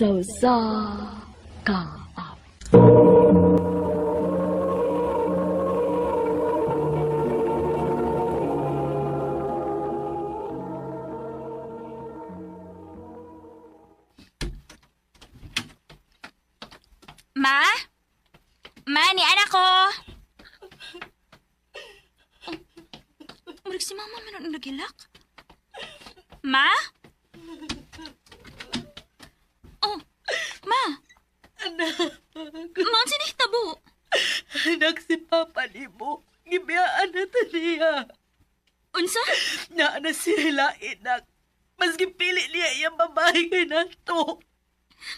Sa usa ka awit. Ma? Ma, ni anak ko. Murag si mama man ang nagilak. Ma? Oh, ma. Anak. Ma, ang sinihitabo? Anak, si Papa ni mo. Gibiyaan na ta niya. Unsa? Naa na siya lain, anak. Mas gipili niya iyang babae kay nato.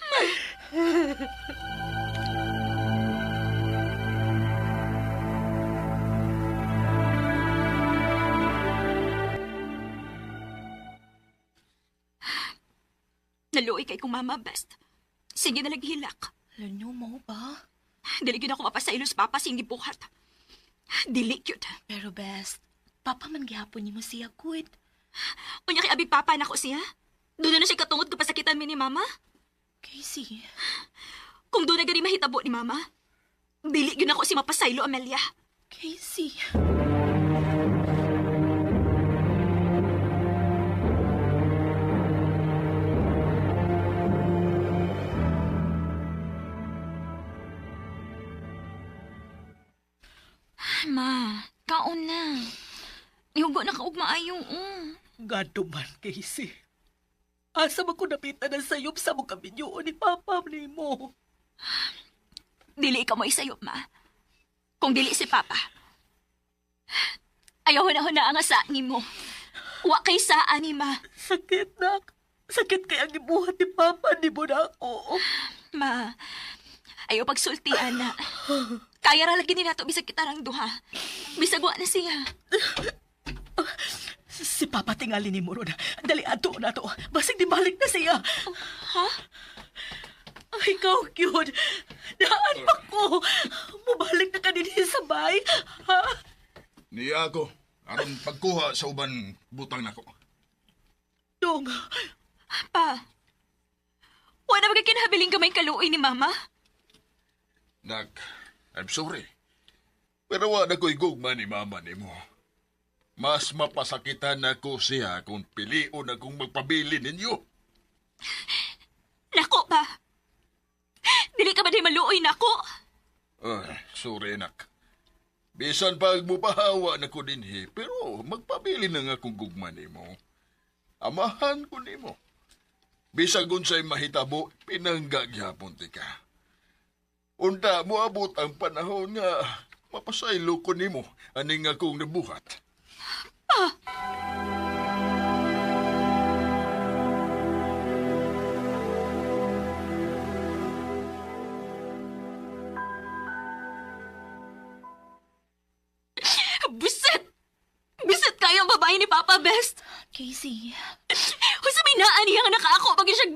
Ma. Naluoy kay kong mama, best. Sige na hilak. Alam mo ba? Dili gyud ako mapasailos papa sing gibuhat. Dili gyud. Pero best, papa man gihapon nimo siya good. Unya kay abi papa nako siya. Doon na siya katungod kapasakitan mi ni mama. Casey, Kung doon na gani mahitabo ni mama, dili gyud ako si mapasaylo, Amelia. Casey. Ay, ma, kaon na. Ihugo na ka og maayo. Oh. Gado man, Casey. Asa man ko napita na sayop sa mong kaminyoon ni Papa ni mo. Dili ka mo isayop, ma. Kung dili si Papa. Ayaw na na ang asa ni mo. Wa kay saa ni ma. Sakit, nak. Sakit kay ang gibuhat ni Papa ni mo na ako. Ma, ayaw pagsulti, ana. Kaya ra lagi ni nato bisag kita rang duha. Bisag wa na siya. Si Papa tingali ni mo ron. Dali, ato na to. Basig di balik na siya. Ha? Ay, ikaw, cute. Daan pa ko. Mubalik na ka din sa bay. Ha? Niya ako. Aron pagkuha sa uban butang nako. Dong, Pa, wala ba kinahabiling gamay kaluoy ni Mama? Nak, I'm sorry. Pero wa na ko'y gugma ni mama nimo. Mas mapasakitan ako siya kung pilion akong magpabili ninyo. Nako pa. Dili ka ba di maluoy nako? Ay, sorry nak. Bisan pag mupahawa na ko dinhi, pero magpabili na nga kong gugma nimo. Amahan ko nimo. Bisag unsay mahitabo, pinangga gyapon ti ka. Unta moabot ang panahon nga mapasaylo ko nimo aning akong nabuhat. Ah! Buset! Buset kayo ang babae ni Papa Best! Casey, Kung sa may naan niya nga nakaako pag siya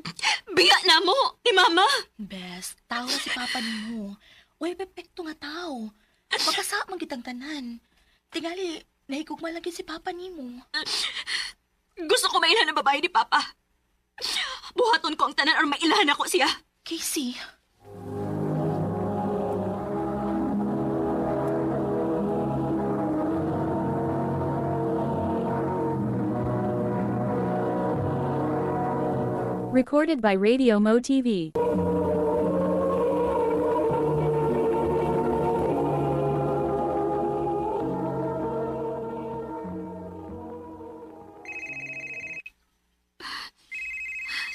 biya na mo ni Mama. best, tao si papa nimo. Uy, pepekto nga tao. Makasa man kitang tanan. Tingali, nahigugma lang gyud si papa nimo. Gusto ko mailhan ang babae ni Papa. Buhaton ko ang tanan or mailhan ako siya. Casey, Recorded by Radio Mo TV.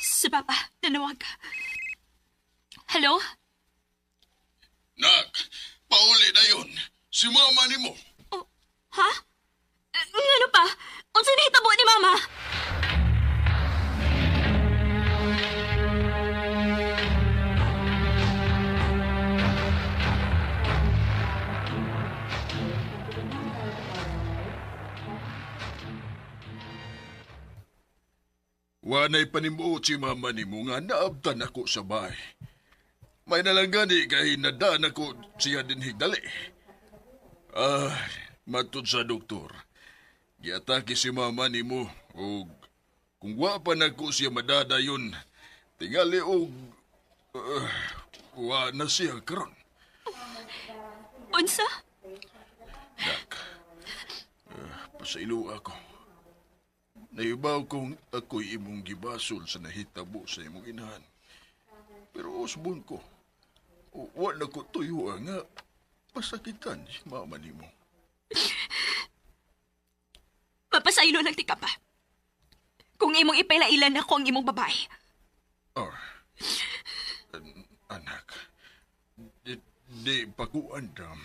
Si Papa, nanawag. Hello? Nak, pauli na yun. Si mama nimo. Oh, ha? Ngano pa? Unsa nahitabo ni Mama? Wanay panimuot si mama nimo nga naabtan ako sa bahay. May nalang gani kay nadaan ako siya din higdali. Ay, matud sa doktor. Giatake si mama nimo og kung wa pa nako siya madadayon, tingali og Wa na siya karon. Unsa? Nak, pasailo ako. Naibaw kong ako'y imong gibasol sa nahitabo sa imong inahan. Pero usbon ko, wa na ko tuyo nga pasakitan si mama nimo. Mapasaylo lang ti ka pa. Kung imong ipailailan ako ang imong babae. Oh, anak, di pa ko andam.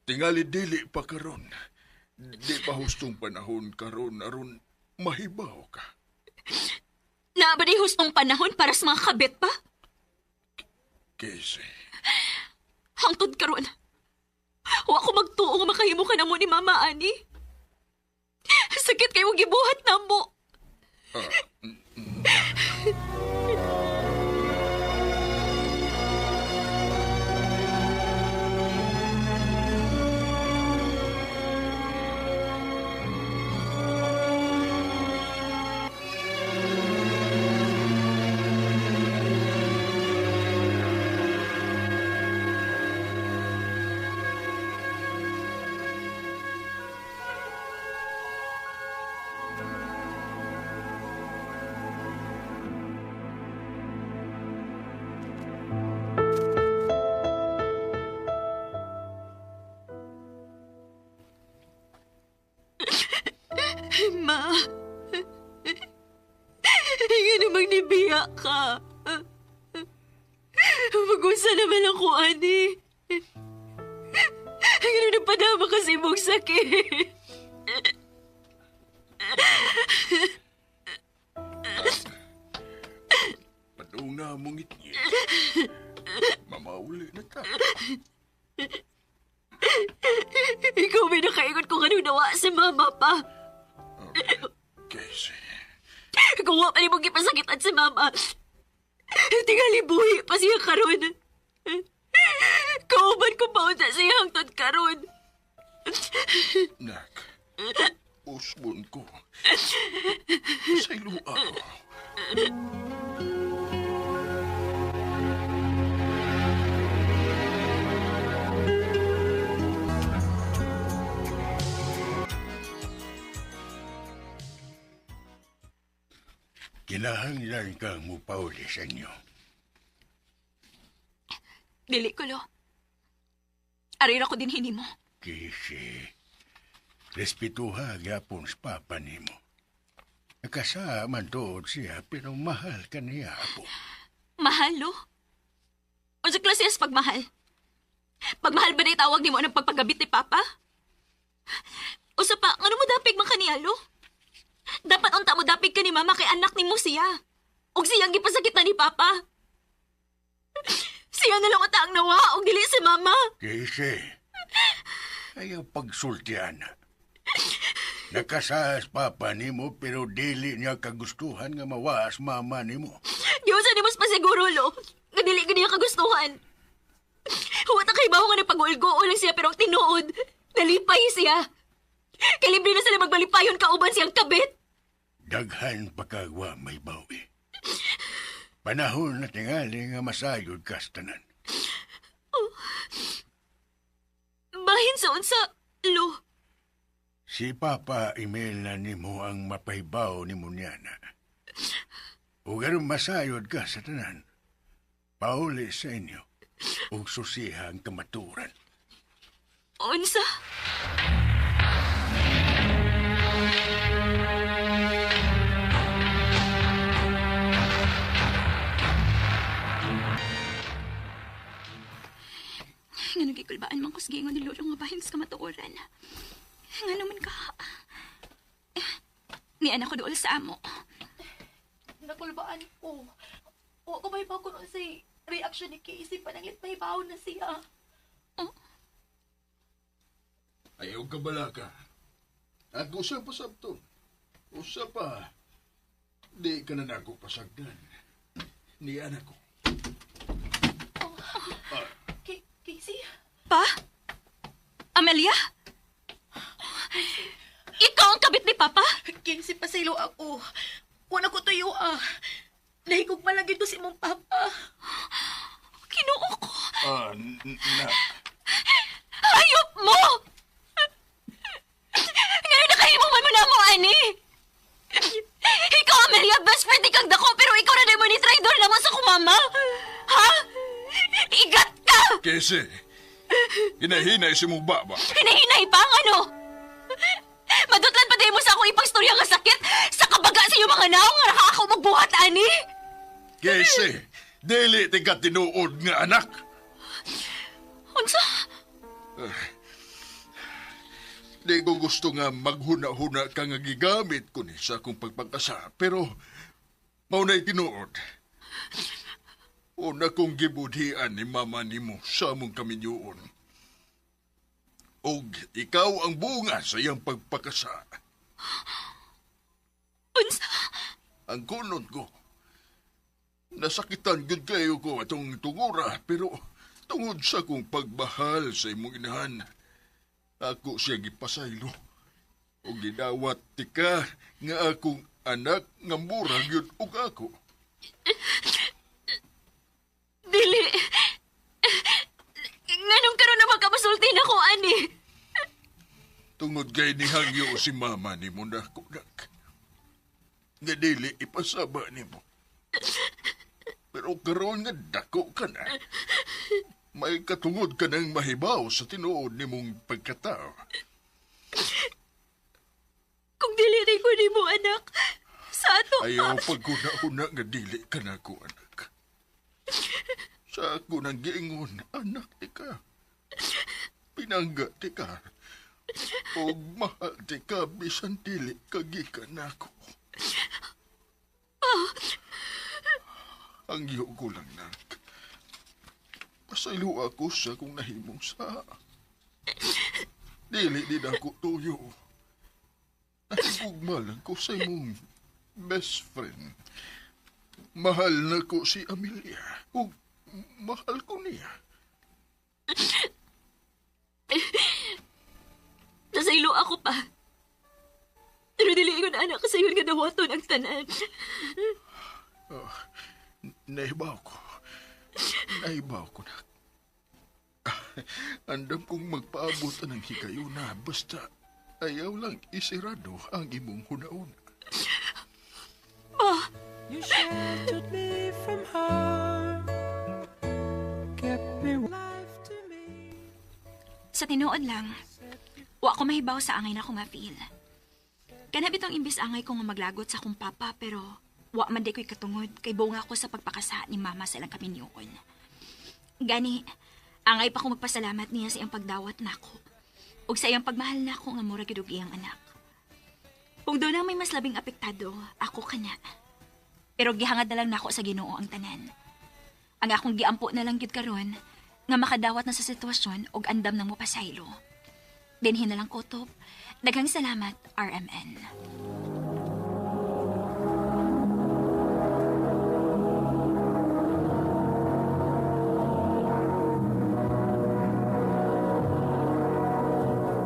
Tingali dili pa karon. Di pa hustong panahon karon aron mahibaw ka. Naa ba di hustong panahon para sa mga kabit pa? Casey, Hangtod karon. Wa ko magtuo nga makahimo ka namo ni Mama ani. Sakit kayo gibuhat namo. Ma. Nga namang nibiya ka. Mag-usa naman ako, ani. Nga napadama ka sa imong sakit. Padung na mong itngit. Mamauli na ta. Ikaw may nakaingon kung anong nawa si Mama pa. Casey, Kung wa pa ni mong gipasakitan si Mama, tingali buhi pa siya karon. Kauban ko pa unta siya hangtod karon. nak, usbon ko. Sa ako. Kinahanglan kang mupauli sa inyo. Dili ko, lo. Arira ko din hinimo. Kisi, respetuha gyapon sa papa nimo. Nakasa man tuod siya pero mahal ka niya po. Mahal, lo? Unsa klase sa pagmahal? Pagmahal ba na itawag nimo ng pagpagabit ni Papa? Usa pa, ngano mo dapig man kaniya, lo? Dapat unta mo dapig ka ni Mama kay anak nimo siya. Og siyang gipasakit na ni Papa. Siya na lang unta ang nawa og dili si Mama. Kisi, ayaw pagsultian. Nakasas papa nimo pero dili niya kagustuhan nga mawas mama nimo. Di sa nimo pasiguro, lo. Nga dili ka niya kagustuhan. Huwag ta kay bawo nga nagpag-ulgo lang siya pero ang tinuod, nalipay siya. Kay libre na sila magbalipayon kauban siyang kabit. Daghan pa kagwa may bawi. Panahon na tingali nga masayod kas tanan. Bahin sa unsa, lo. Si Papa email na nimo ang mapahibaw nimo niya na. Ug aron masayod ka sa tanan, pauli sa inyo ug susiha ang kamaturan. Unsa? Nga nagikulbaan man ko sa gingon ni Lolo nga bahin sa kamatuoran. Nga naman ka. Eh, ni anak ko dool sa amo. Nakulbaan ko. Wa ko mahibaw ko noon sa reaction ni Casey. Pananglit mahibaw na siya. Ayaw ka balaka. Ako sa pasabton. Usa pa. Di ka na nako pasagdan. Ni anak ko. Casey? Pa? Amelia? Ikaw ang kabit ni Papa? Casey, pasaylo ako. Wala ko tuyo ah. Nahigugma lang gyud ko sa imong papa. Kinuo ko. Ah, nak. Hayop mo! Ngayon nakahimo man mo na mo, ani! Ikaw, Amelia, best friend ni kang dako, pero ikaw na mo ni traidor naman sa kumama! Ha? Igat ka! Kasi, hinahinay si mong baba. Hinahinay pa ang ano? Madutlan pa din mo sa akong ipagstorya nga sakit sa kabaga sa iyong mga naong nga nakakaw magbuhat, ani! Kasi, dili tingka tinuod nga anak. Unsa? Di ko gusto nga maghuna-huna ka nga gigamit ko ni sa akong pagpagkasa. Pero, mao na'y tinuod. Una kong gibudhian ni mama nimo sa among kaminyuon. Og ikaw ang bunga sa iyang pagpakasa. Unsa? Ang kunot ko. Nasakitan gud kayo ko atong tungura, pero tungod sa kong pagbahal sa imong inahan, ako siya gipasaylo. O gidawat tika nga akong anak nga mura gyud og ako. Dili. Nganong karon naman ka masulti na ko, ani? Tungod kay nihangyo si mama nimo nako nak. Nga dili ipasaba nimo. Pero karon nga dako ka na. May katungod ka ng mahibaw sa tinuod nimong pagkatao. Kung dili rin ko nimo, anak, sa ato Ayaw pagkuna-una nga dili ka na ko, anak. Sa ako nang giingon, anak ti ka. Pinangga ti ka. Og mahal ti ka, bisan dili ka gikan nako. Ang iyo ko lang, nak. Pasaylo ako sa kung nahimong sa. Dili din ako tuyo. Nahigugma lang ko sa imong best friend. Mahal na ko si Amelia. Ug mahal ko niya. Nasaylo ako pa. Pero dili ko na anak sa nga dawaton ang tanan. Nahibaw ko. Nahibaw ko na. Andam kong magpaabot ng higayuna basta ayaw lang isirado ang imong hunauna. You sheltered me from harm, kept me life to me. Sa tinuod lang, wa ko mahibaw sa angay na ko nga feel. Kana bitong imbis angay ko nga maglagot sa akong papa pero wa man di ko'y katungod kay bunga ko sa pagpakasa ni mama sa ilang kaminyoon. Gani, angay pa ko magpasalamat niya sa iyang pagdawat nako. Ug sa iyang pagmahal nako nga mura gyud og iyang anak. Kung doon ang may mas labing apektado, ako kana. Pero gihangad na lang nako sa Ginoo ang tanan. Ang akong giampo na lang gyud karon nga makadawat na sa sitwasyon og andam nang mopasaylo. Dinhi na lang kutob. Daghang salamat, RMN.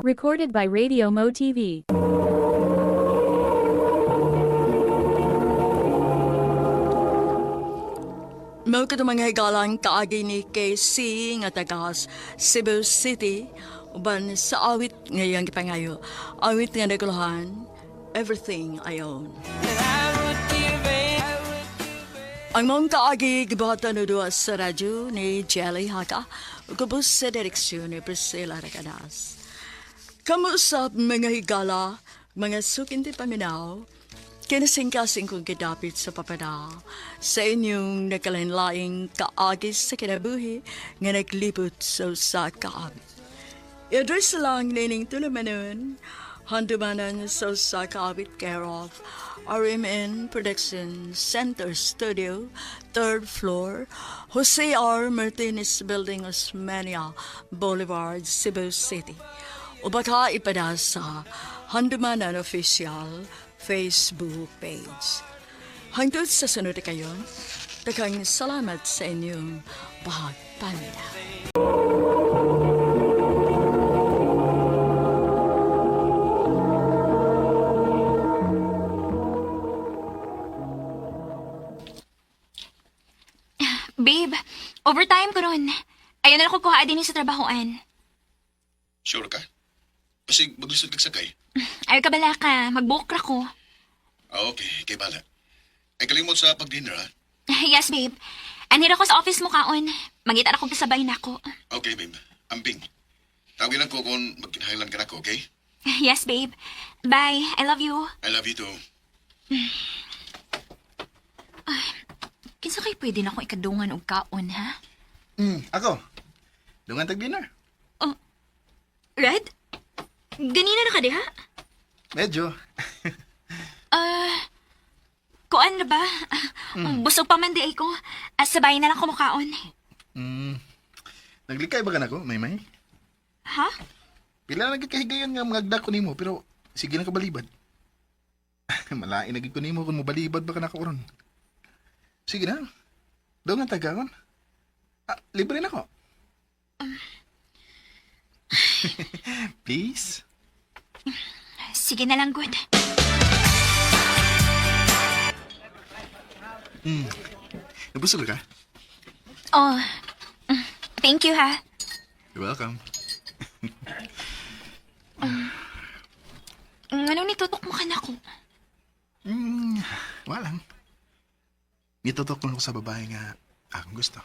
Recorded by Radio Mo TV. Mao kadto mga higalang kaagi ni KC nga taga Cebu City uban sa awit ngayong gipangayo. Awit nga naguluhan, Everything I Own. Ang mong kaagi gibuhatan o duha sa radyo ni Jelly Haka ug ubos sa direksyon ni Priscilla Recanas. Kamusap mga higala, mga sukinti paminaw, kinasingkasing kong gidapit sa papada sa inyong nagkalainlaing kaagi sa kinabuhi nga naglibot sa usa ka awit. I-address lang nining tulumanon, handumanan sa usa ka awit care of RMN Production Center Studio, third floor, Jose R. Martinez Building, Osmania Boulevard, Cebu City. O baka ipada sa Handumanan Official Facebook page. Hangtod sa sunod kayon, daghang salamat sa inyong pagpaminaw. Babe, overtime ko ron. Ayaw na lang ko kuha din sa trabahoan. Sure ka? Basig maglisod kag sakay. Ayaw ka bala ka, mag-book ra ko. Ah, okay. Kay bala. Ay kalimot sa pag-dinner, ha? Yes, babe. Anhira ko sa office mo kaon. Mangita na kong kasabay na ako. Okay, babe. Amping. Tawagin lang ko kung magkinahanglan ka na ko, okay? Yes, babe. Bye. I love you. I love you too. Kinsa kay pwede na akong ikadungan og kaon, ha? Ako. Dungan tag dinner. Red? Ganina na ka diha? Medyo. Ah, kuan na ba? Busog pa man di ay ko. Ah, sabay na lang kumukaon. Naglikay ba ka nako, Maymay? Ha? Pila na gid kahigayon nga mga ko nimo pero sige na ka balibad. Malain na gid ko nimo kung mobalibad ba ka nako ron. Sige na. Dungan tag kaon. Ah, libre na ko. Please. Sige na lang, good. Nabusog ka? Oh, thank you, ha? You're welcome. Anong nitutok mo ka na ko? Walang. Nitutok lang ko sa babae nga akong gusto.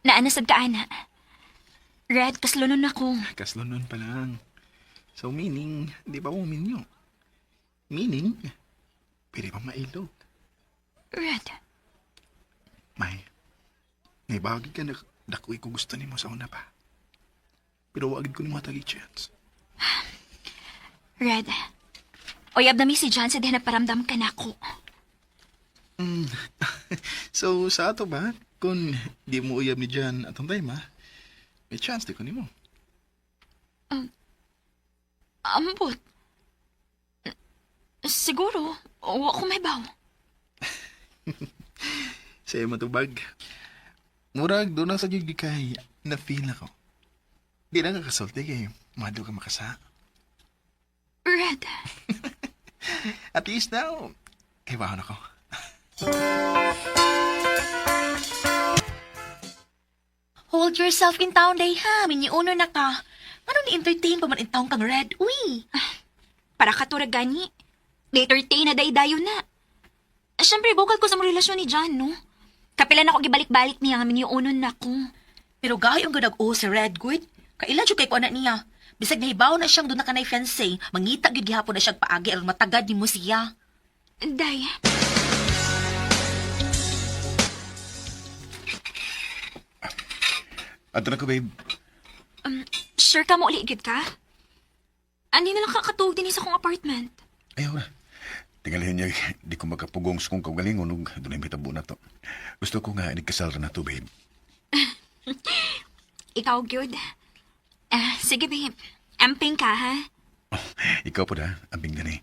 Naanasad ka, ana. Red, kaslunon ako. Kaslonon pa lang. So meaning, di ba uminyo? Meaning, pwede pang mailog. Red, May, may bagay ka na dakoy ko gusto nimo sa una pa. Pero wag ko nimo hatag chance. Red. Uyab na mi si John sa diha nagparamdam ka na ako. So sa ato ba, kung di mo uyab ni Jan atong time ha, may chance di ko nimo. Ambot. Siguro, wa ko may baw. Sa iyo matubag. Murag, doon na sa gigi kay na-feel ako. Di na kakasulti kay mado ka makasa. Red, At least now, kay bahon ako. Hold yourself in town day ha, miniuno na ka. Ano ni-entertain pa man in town kang Red? Uy! Para katurag gani. Later day na daydayo na. Siyempre, bukal ko sa mga relasyon ni John, no? Kapilan ako gibalik-balik niya nga miniunon na ko. Pero gahi ang ganag-o si Red good. Kailan jud kay ko anak niya. Bisag nahibaw na siyang doon na kanay fiancé, mangita gyud gihapon na siyang paagi aron matagad nimo siya. Day, Ato na ko, babe. sure ka mo uli gid ka? Ani na lang kakatuog din sa akong apartment. Ayaw na. Tingalihin niya, di ko makapugong sa kong kaugalingon ug dunay mitabo na to. Gusto ko nga inigkasal ra na to, babe. Ikaw, good. Ah, sige, babe. Amping ka, ha? Oh, ikaw po da, ambing gani.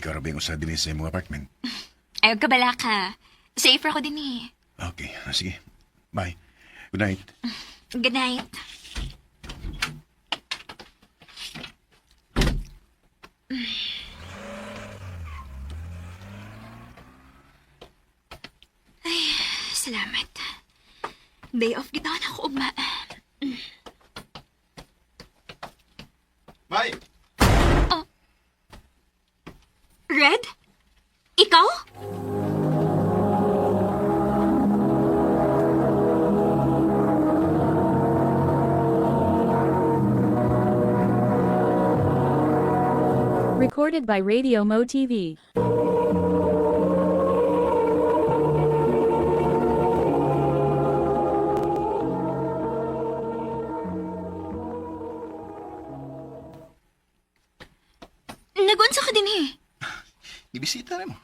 Ikaw ra ba yung usa dinhi sa imong apartment? Ayaw ka bala ka. Safer ko din eh. Okay, sige. Bye. Good night. Good night. Ay, salamat. Day off kita na ako ugma. Bye! Red? Ikaw? Recorded by Radio Mo TV. Nagunsa ka din eh. Ibisita na mo.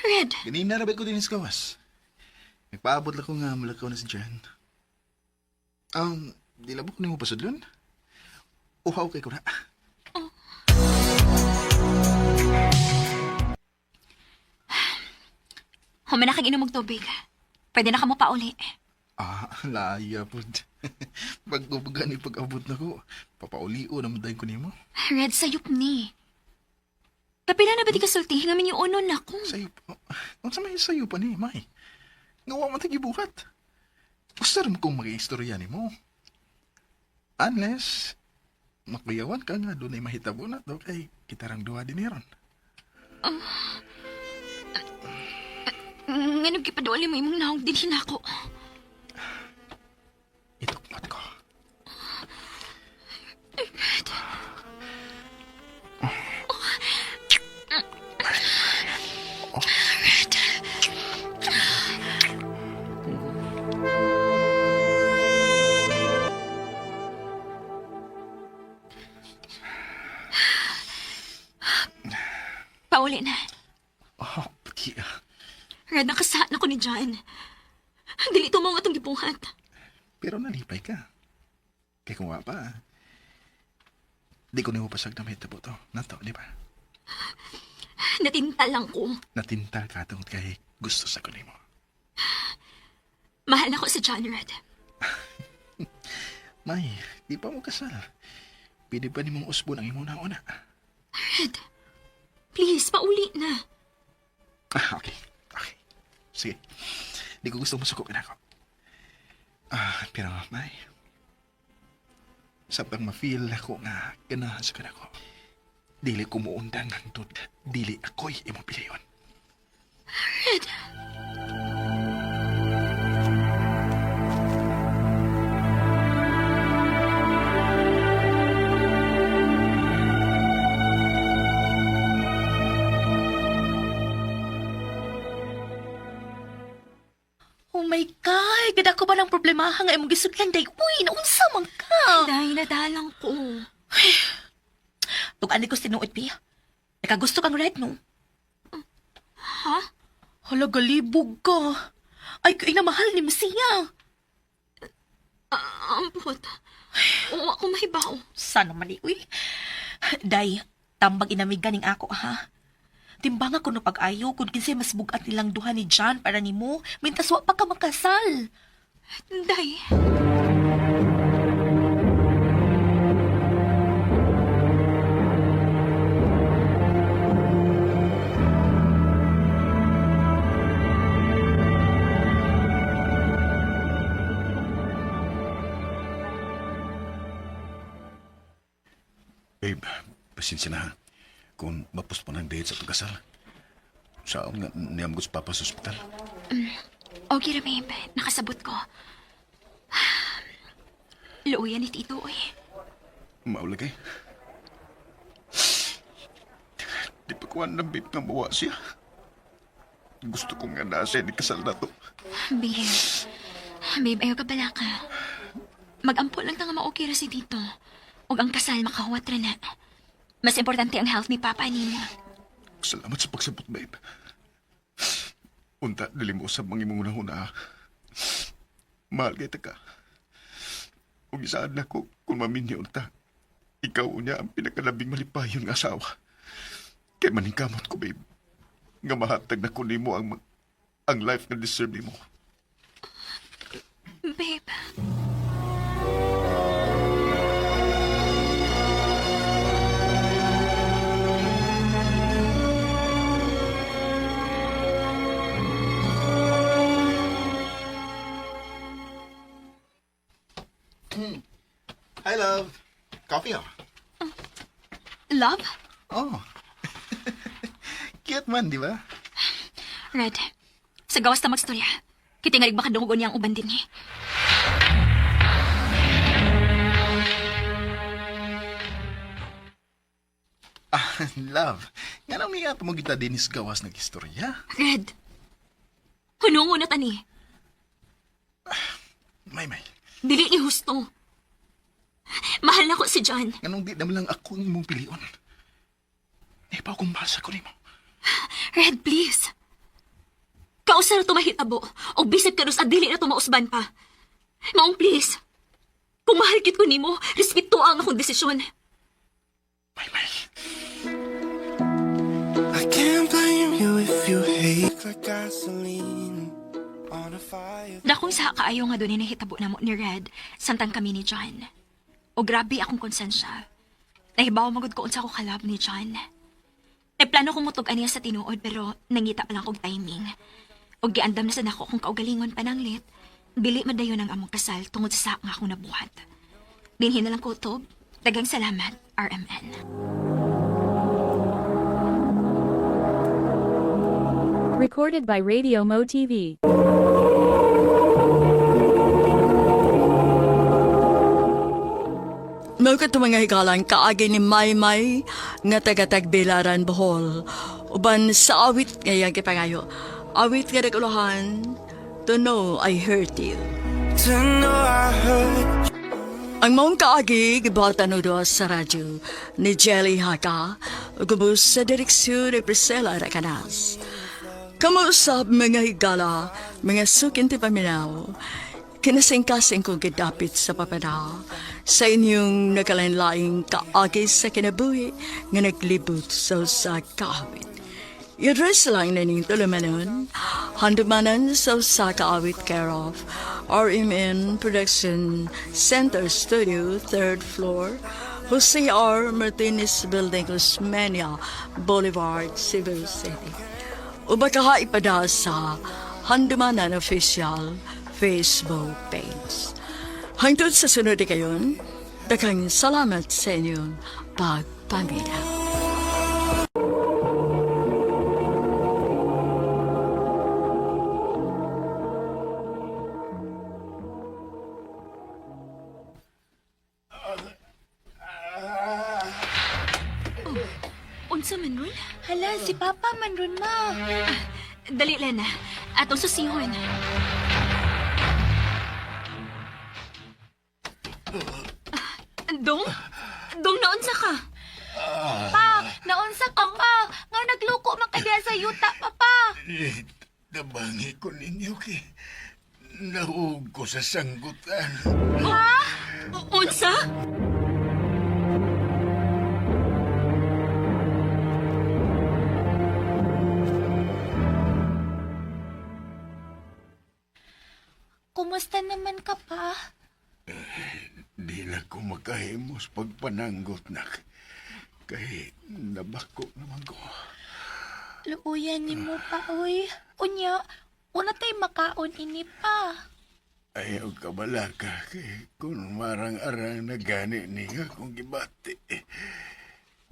Red, Ganina ra ba ko din sa gawas. Nagpaabot lang ko nga mulakaw na si Jan. Di labok nimo pasudlon. Uhaw kay ko na. humana kang inom og tubig. Pwede na ka mo pauli. Ah, laya pud. Pag ni pag-abot na ko, papaulio naman dahil ko nimo. Red, sayop ni. Kapila na ba di kasulti nga minyuonon na ko? Sayo pa. Unsa may sayo pa ni, May? Nga wa man gibuhat. Gusto rin kong mag-istorya nimo. Unless, makuyawan ka nga doon ay mahitabo na to kay kitarang duha din ron. Nganong gipaduali mo imong naong dinhin ako. Itukmot ko. Pauli na. Oh, puti ah. Red, nakasaan ako ni John. Dili to mo nga itong gibuhat. Pero nalipay ka. Kay kung wa pa, di ko nimo pasag na mahitabo to. Nato, di ba? Natinta lang ko. Natintal ka tungod kay gusto sa ko nimo. Mahal ako si John, Red. May, di pa mo kasal. Pwede pa nimong usbon ang imong nauna. Red, please, pauli na. Ah, okay. Okay. Sige. Di ko gusto masuko ka na ako. Ah, pero may, samtang ma-feel ako nga ganahan sa kanako. Dili ko muundang hangtod. Dili ako'y imong piliyon. Red, Oh my God! Gada ko ba ng problema nga imong gisudlan day? Uy, naunsa man ka? Day, nadalang ko. Tugaan ko sinuot, Pia. Nakagusto kang red, no? Ha? Hala, galibog ka. Ay, kay na mahal ni Messiah. Ah, ampot. Oo, ako mahibaw. Sana mali, uy. Day, tambag inamig ganing ako, ha? Timbang ako no pag-ayo kung kinsay mas bugat nilang duha ni John para nimo, mintas wa pa ka makasal. Day. Babe, pasensya na ha. Kung mapospon ang date sa pagkasal. Saan nga niyam ko sa papa sa ospital? Okay ra, babe. Nakasabot ko. Luoyan ni Tito, oy. Maulagay. Di pa kuha ng babe nga mawa siya. Gusto ko nga nasa ni kasal na to. Babe. Babe, ayaw ka pala ka. Magampo lang ta nga ma-okay ra si Tito. Ug ang kasal makahuwat ra na. Mas importante ang health ni Papa nimo. Salamat sa pagsabot, babe. Unta, dili mo usab mang imong una-una. ha. Mahal kay ta ka. Ug isaan na ko kung maminyo unta. Ikaw unya ang pinakalabing malipayon nga asawa. Kay maningkamot ko, babe. Nga mahatag na ko nimo ang life nga deserve nimo. Babe. Hi, love. Coffee, oh. Love? Oh. Cute man, di ba? Red. Sa gawas ta magstorya. Kitingalig baka dungon niya ang uban din eh. Ah, love. Nga nang niya mo kita dinis gawas ng istorya. Red. Hunungo na tani. May, may. Dili ni husto. Mahal na ko si John. Nganong di naman lang ako ang imong pilion. Di pa akong mahal sa ko nimo. Red, please. Kausa na tumahitabo. O bisag ka sa dili na tumausban pa. Maong please. Kung mahal kit ko nimo, respeto ang akong desisyon. May, may. I can't blame you if you hate like gasoline on a fire. Dakong sa kaayo nga doon nahitabo na mo ni Red, samtang kami ni John. O grabe akong konsensya. Nahibaw magud ko unsa ko kalab ni John. Nagplano Plano ko mutug aniya sa tinuod pero nangita pa lang kog timing. Og giandam na sa nako kung kaugalingon pananglit. Dili man dayon ang among kasal tungod sa nga akong nabuhat. Dinhi na lang kutob. Daghang salamat, RMN. Recorded by Radio Mo TV. Mao kadto mga higalang kaagi ni Maymay nga taga-Tagbilaran, Bohol. Uban sa awit nga iyang gipangayo. Awit nga naguluhan, To Know I Hurt You. To know I hurt Ang maong kaagi, gibuhatan o doon sa radyo ni Jelly Haka, gubos sa direksyon ni Priscilla Racanas. Kamuusap mga higala, mga sukin ti paminaw, kinasingkasing kong gidapit sa papana, sa inyong nagkalain-laing kaagi sa kinabuhi nga naglibot sa usa kaawit. I-address lang na ning tulumanon, handumanan sa usa ka awit care of RMN Production Center Studio, 3rd floor, Jose R. Martinez Building, Osmeña Boulevard, Cebu City. O baka ipada sa Handumanan Official Facebook page. Hangtod sa sunod kayon, daghang salamat sa inyong pagpamilya. Unsa man ron? Hala, si Papa man ron, ma. Dali, Lena. Atong susihon. Dong? Dong, naunsa ka? Pa, naunsa ka pa. Nga nagluko man ka diha sa yuta, papa. Eh, Tabangi ko ninyo kay nahug ko sa sanggutan. Unsa? Kumusta naman ka pa? Di na ko makahimos pagpananggot nak. Kay nabako naman ko. Luuyan ni mo pa, oy. Unya, una tay makaon ini pa. Ayaw ka balaka kay kung marang-arang na gani niya kung gibati.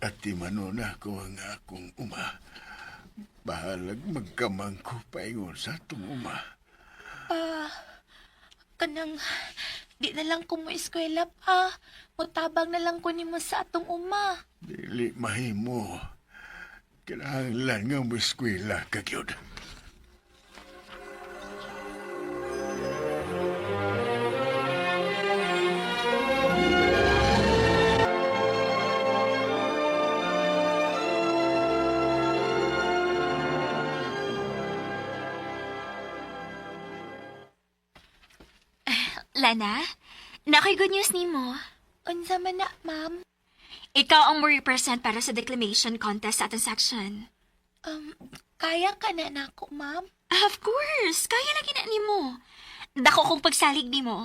At manuna ko ang akong uma. Bahalag magkamang ko paingon sa atong uma. Pa, kanang di na lang ko mo eskwela pa. Mutabang na lang ko nimo sa atong uma. Dili mahimo. Kinahanglan nga mo eskwela ka gyud. Lana, nakoy good news nimo. Unsa man na, ma'am? Ikaw ang mo represent para sa declamation contest sa atong section. Um, kaya ka na nako, ma'am? Of course, kaya lagi na nimo. Dako kong pagsalig nimo.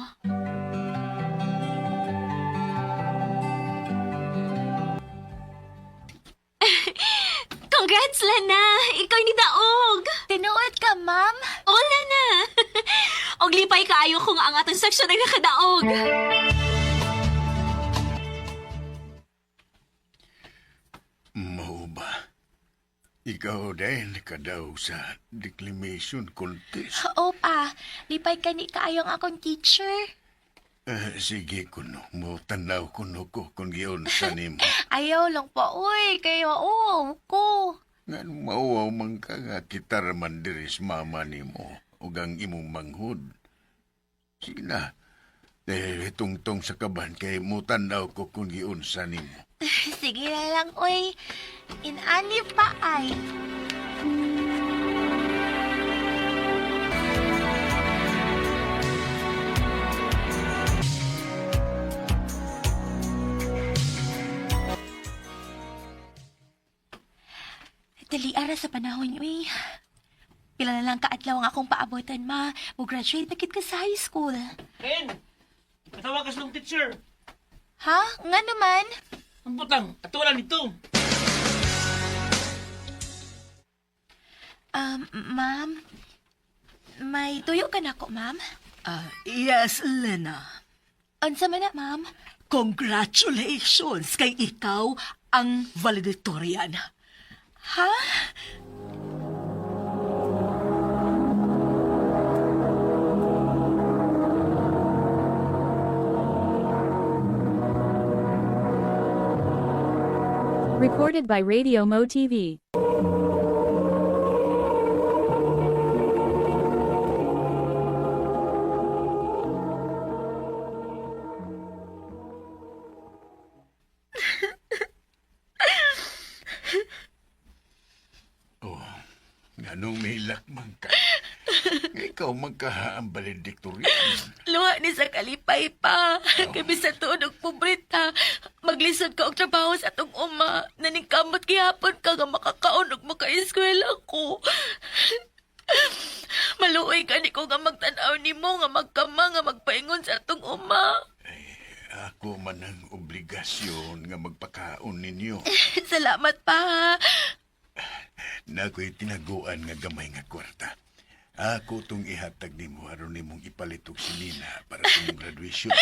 Congrats, Lana! Ikaw ni Daog! Tinuod ka, ma'am? Oo, Lana! Og lipay kaayo kung ang atong section ay nakadaog. Mao ba? Ikaw din kadaw sa declamation contest. Oo pa, lipay ka ni kaayo ang akong teacher. Eh, sige kuno, mo tanaw kuno ko kung giunsa nimo. Ayaw lang pa, uy, kayo, oo, ko. Ngan mauwaw man ka nga kita raman diri sa mama nimo ug ang imong manghud. Sige na. Eh, tungtong sa kaban kay mo tanaw ko kung giunsa nimo. Sige na lang, uy. Inani pa ay. Dali ara sa panahon, uy. Pila na lang kaadlaw ang akong paabotan, ma. Mo-graduate na kit ka sa high school. Ken, katawa ka sa teacher. Ha? Nga naman? Ang butang, ato lang nito. Ma'am, may tuyo ka na ko, ma'am? Yes, Lena. Unsa man na, ma'am? Congratulations kay ikaw ang valedictorian. Ha? Recorded by Radio Mo TV. Oh, nganong mihilak man ka? Ikaw man ka ang valedictorian. Luha ni sa kalipay pa. Kay bisan tuod og pobreta. Maglisod ka og trabaho sa atong uma. Naningkamot gihapon ka nga makakaon og makaeskwela ko. Maluoy gani ko nga magtan-aw nimo nga magkama nga magpaingon sa atong uma. Ako man ang obligasyon nga magpakaon ninyo. Salamat pa. Nako'y tinaguan nga gamay nga kwarta. Ako tong ihatag nimo aron nimong ipalit og sinina para sa imong graduation.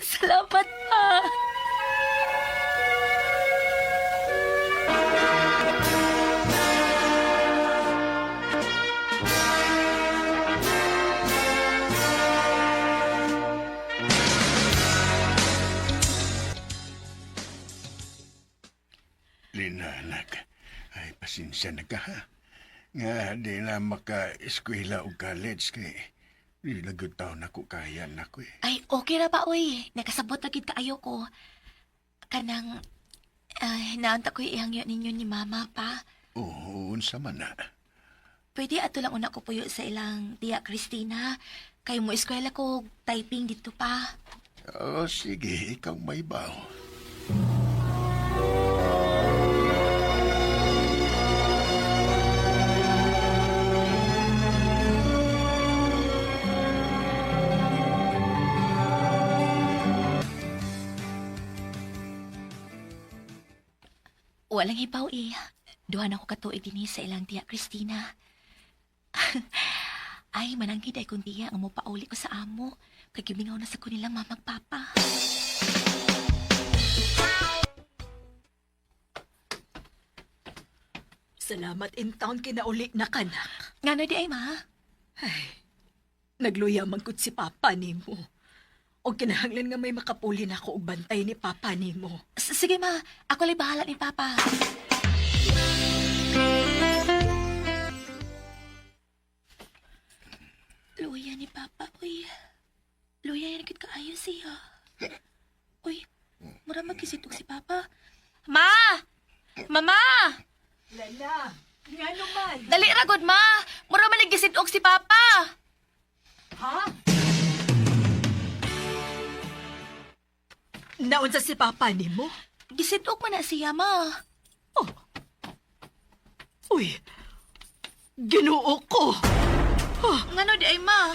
Salamat pa. Lina, anak, ay pasensya na ka ha. Nga di na maka-eskwela o college kay di na gyud taon ako kaya nako eh. Ay, okay ra ba, oy. Nakasabot na gid kaayo ko. Kanang, ay, naunta ko'y ihangyo ninyo ni Mama pa. Oo, unsa man na. Pwede ato lang una ko puyo sa ilang tiya Christina. Kay mo eskwela ko typing dito pa. Oh, sige, ikaw may baw. Walang hibaw eh. Duha na ko katuig dinhi sa ilang tiya Christina. Ay, mananggid ay kung tiya ang mopauli ko sa amo. Kay gimingaw na sa kanilang mamag papa. Salamat in town kinauli na kanak. Ngano di ay ma? Ay, nagluya man gud si Papa nimo. O kinahanglan nga may makapuli na ako og bantay ni Papa nimo. Sige ma, ako lay bahala ni papa. Luya ni papa, uy. Luya yan gud kaayo siya. Uy, mura magkisitog si papa. Ma! Mama! Lena, ngano man? Dali ra gud ma. Mura man naggisitog si papa. Ha? Naunsa si Papa nimo? Gisitog man na siya ma. Oh. Uy. Ginoo ko. Ngano di ay ma?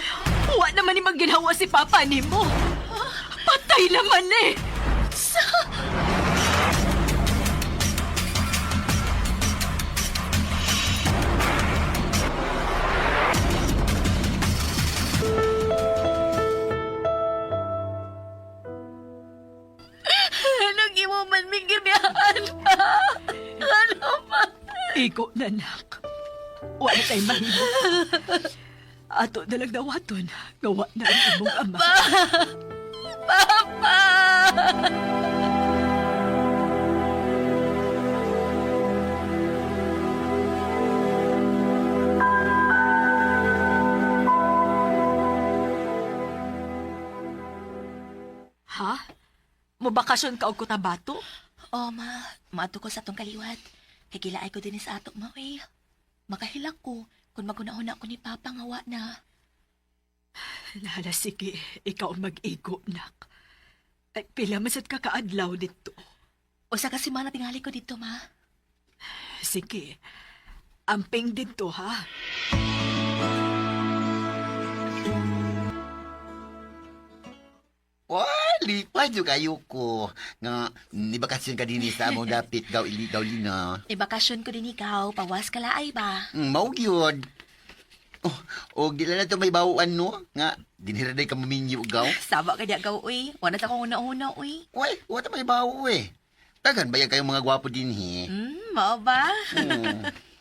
Wa naman ni magginawa si Papa nimo. Patay naman eh. Sa Anong imo man ming gibiyahan pa? Ano pa? Igo na nak. Wala tay mahimo. Ato na lang dawaton. Gawa na ang imong ama. Papa! Ha? Mobakasyon ka og Cotabato? Oh, ma. Maadto ko sa atong kaliwat. Kay gilaay ko din sa ato, ma, eh. Makahilak ko kung magunahuna ko ni Papa nga wa na. Lala, sige. Ikaw ang mag-igo, nak. Ay, pila man sad ka kaadlaw dito. Usa ka semana tingali ko dito, ma. Sige. Amping dito, ha? Wah, Malipay jud kayo ko nga nibakasyon ka dinhi sa among dapit gaw ili gaw lina. Ibakasyon ko din ikaw, pawas ka laay ba? Mao gyud. Oh, og di lang na to may bawaan no nga dinhi ra day ka maminyo gaw. Saba ka diya gaw, uy. Wala ta kong una-una, uy. Uy, wa ta may bawo eh. Daghan ba yan kayong mga gwapo dinhi? Mao ba?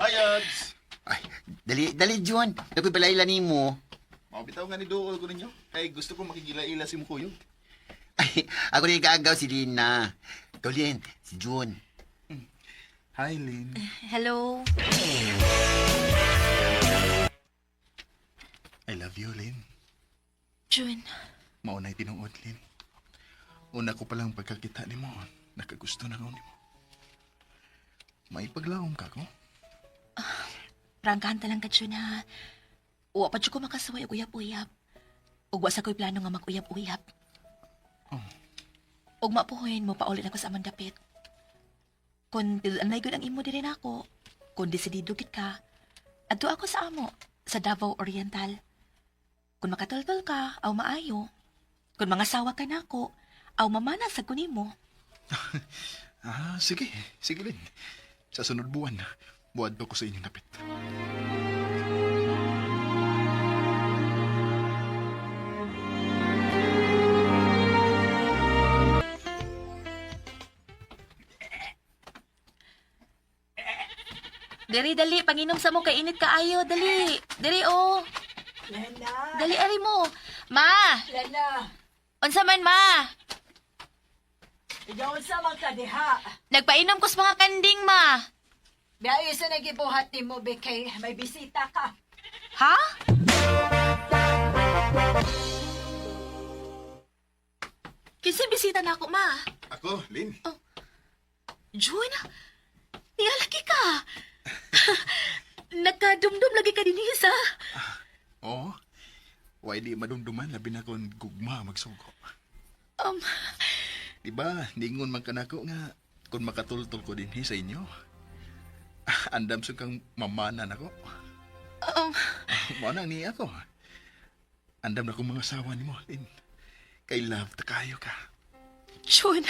Hi, Ads! Ay, dali, dali, John. Nakoy palaila nimo. Mao bitaw nga ni duol ko ninyo. Kay gusto ko makigila-ila si Mukuyog. Ay, ako rin kaagaw si Lina. Ikaw, Lin, si June. Hi, Lynn. Hello. I love you, Lynn. June. Mao na'y tinuod, Lynn. Una ko palang pagkakita nimo, nakagusto na ko nimo. May paglaom ka ko? Prangkahan ta lang ka, June, ha. Wa pa jud ko makasaway og uyab-uyab. Ug wa sa ko'y plano nga mag-uyab-uyab. Oh. Ug mapuhoyin mo paulit ako sa among dapit. Kung anay gud ang imo diri nako, kung desidido gid ka, adto ako sa amo, sa Davao Oriental. Kung makatultol ka, aw maayo. Kung mangasawa ka nako, aw mamana sa kunimo. Ah, sige. Sige, Lynn. Sa sunod buwan, buwad ko sa inyong dapit. Diri dali, panginom sa mo kay init kaayo, dali. Diri oh. Lena! Dali ari mo. Ma, Lena! unsa man ma? Ikaw sa man ka diha. Nagpainom ko sa mga kanding ma. Biyahe sa nagibuhat ni mo, Bekay. May bisita ka. Ha? Kinsa bisita na ako, ma? Ako, Lynn. June, nialaki ka. Nagkadumdum lagi ka din sa. Oo. Why di madumduman, labi na kung gugma magsugo. Diba, ningon man kanako nga, kung makatultol ko din sa inyo, andam sa kang mamana nako. Mao na ni ako. Andam na kong mga asawa nimo, Lynn. Kay love ta kayo ka. June,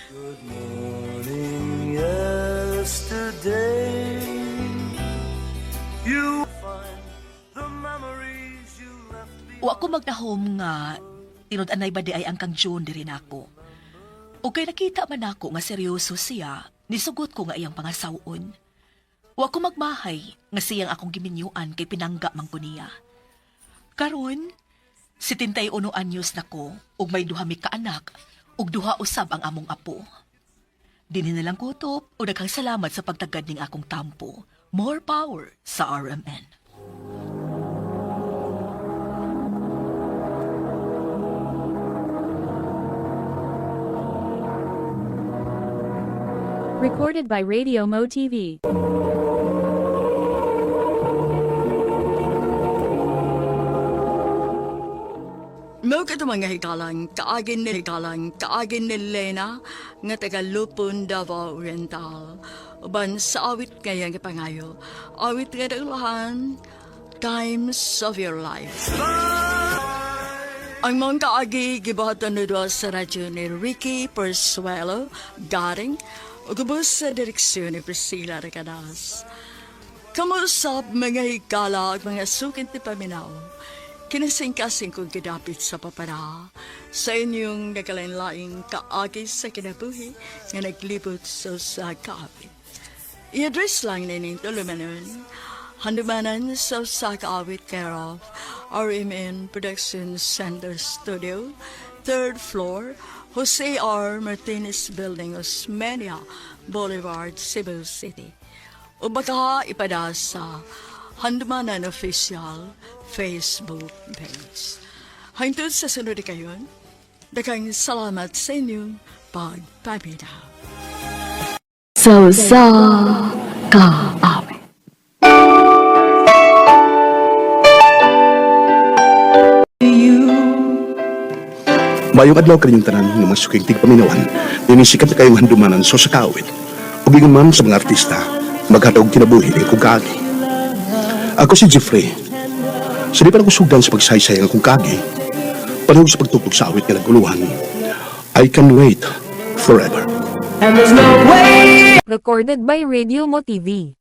Good morning, yesterday. You find the memories you left wa ko magdahom nga tinud-anay ba di ay ang kang June diri nako. O kay nakita man nako nga seryoso siya, nisugot ko nga iyang pangasawon. Wa ko magmahay nga siyang akong giminyuan kay pinangga man ko niya. Karon, 71 anyos na ko ug may duha mi ka anak ug duha usab ang among apo. Dinhi na lang kutob o daghang salamat sa pagtagad ning akong tampo. More power sa RMN. Recorded by Radio Mo TV. Mao kato mga higalang kaagin ni higalang kaagin ni Lena nga taga Lupon, Davao Oriental. Uban sa awit ngayang ipangayo. Awit nga daulahan, Times of Your Life. Ang mga kaagi gibuhatan ni Dua sa radyo ni Ricky Persuelo, Garing, ug ubos sa direksyon ni Priscilla Recadas. Kamusap mga higala at mga sukin ti paminaw. Kinasingkasing kong gidapit sa papara sa inyong nagkalain-laing kaagi sa kinabuhi nga naglibot sa usa kaawit. I-address lang nining tulumanon. Handumanan sa usa kaawit care of RMN Production Center Studio, third floor, Jose R. Martinez Building, Osmeña Boulevard, Cebu City. O baka ipada sa Handumanan Official Facebook page. Hangtod sa sunod kayon, daghang salamat sa inyong pagpaminaw. Sa usa ka awit. Mayong adlaw kaninyong tanan nga mga suking tigpaminawan, ninisikat na kayong handumanan so sa kaawit. Ug ingon man sa mga artista, maghatag og kinabuhi ning akong kaagi. Ako si Jeffrey. Sa di pa nagusugdan sa pagsaysay ang akong kaagi, panahon sa pagtugtog sa awit nga naguluhan. I can wait forever. Recorded by Radio Mo TV.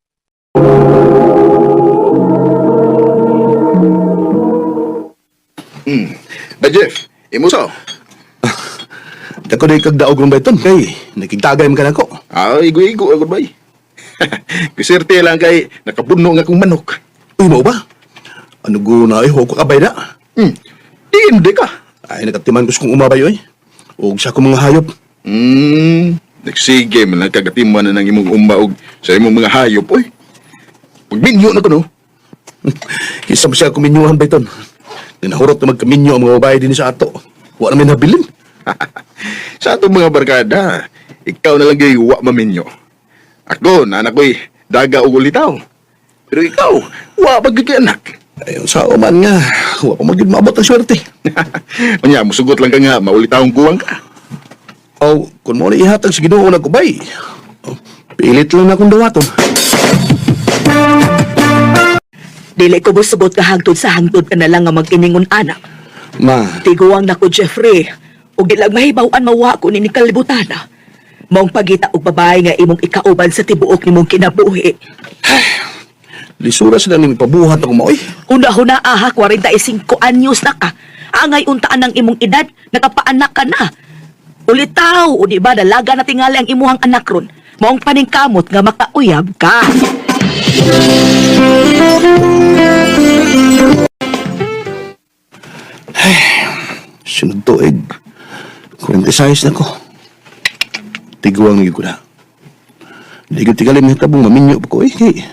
Ba Jeff, imo sa? Dako day kag daog rong bayton kay nakigtagay man ka nako. Ah, igo-igo agad bay. Kuserte lang kay nakapuno nga akong manok. Uy, mao ba? Ano guna ay ko kabay na. Hindi ka. Ay nakatiman ko sa kong umabay oy. Og sa akong mga hayop. Nagsige man lang kagatiman na ng imong umba og sa imong mga hayop oy. Pagminyo na ko no. Kisa mo siya kuminyuhan bayton. Ginahurot na magkaminyo ang mga babae din sa ato. Wa na may nabilin. Sa atong mga barkada, ikaw na lang gyud wa maminyo. Ako, nanak ko'y daga og ulitaw. Pero ikaw, wa pa gyud kay anak. Ayon sa man nga, wa pa magyud maabot ang swerte. Unya, musugot lang ka nga, maulitawong kuwang ka. Aw, kung mo na ihatag sa Ginoo na kubay. Oh, pilit lang na akong dawaton. Dili ko musugot ka hangtod sa hangtod ka na lang nga mag-iningon anak. Ma, Tiguang nako Jeffrey. Ug di lang mahibaw-an mawa ko ni kalibutan. Maong pagita og babae nga imong ikauban sa tibuok nimong kinabuhi. lisura sila ning pabuhat ako maoy. Una-huna aha, 45 anyos na ka. Angay untaan ang imong edad, nakapaanak ka na. Ulitaw, o di ba, dalaga na tingali ang imuhang anak ron. Maong paningkamot nga makauyab ka. Sunod tuig. 46 na ko. Tiguang gyud ko na. Di ko tigalim nga tabong maminyo pa ko eh. Kay,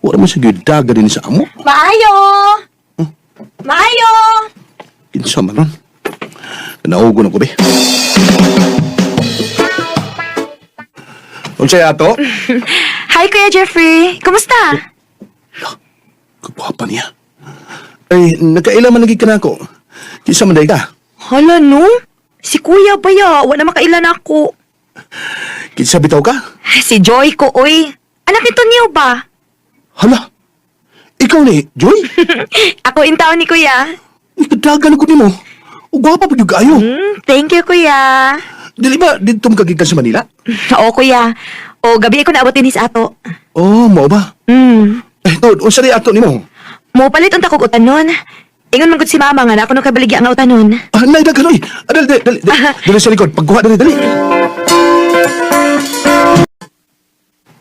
wala man sa gyud daga din sa amo. Maayo! Maayo! Kinsa man ron. Naugo na ko be. Unsay ato? Hi, Kuya Jeffrey! Kumusta? Kagwapa niya. Ay, nakaila man lagi ka na ako. Kinsa man day ka? Hala, no? Si Kuya ba ya? Wala makailan ako. Kinsa bitaw ka? Si Joy ko, oy. Anak nito niyo ba? Hala! Ikaw ni, Joy? Ako in taon ni Kuya. Ikadagan ko nimo. O gwapa pa gyud kaayo. Thank you, Kuya. Dili ba didto mo kagikan sa Manila? Oo, Kuya. O, gabi ko naabot din sa ato. Oh, mao ba? Eh, tod, unsa ri ato nimo? Mo palit unta kog utanon. Ingon man gud si mama nga na ako nung kabaligya nga utanon. Ah, nay daghan oy. Ah, dali, dali, dali, dali, dali sa likod. Pagkuha dali, dali.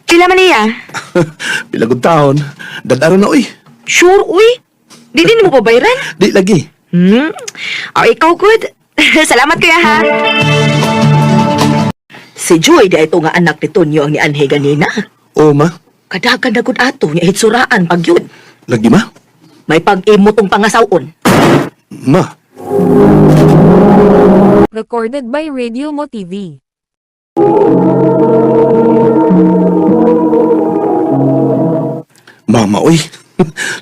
Pila man niya? Pila gud taon. Dadaro na oy. Sure, uy. Di din mo pabayran? Di lagi. O, ikaw good. Salamat, Kuya, ha? Si Joy, di ito nga anak ni Tonyo ang nianhe ganina. Oh, ma. Kadagan na gud ato, nga hitsuraan pag yun. Lagi ma. May pag-imo tong pangasawon. Ma. Recorded by Radio Mo TV. Mama oy.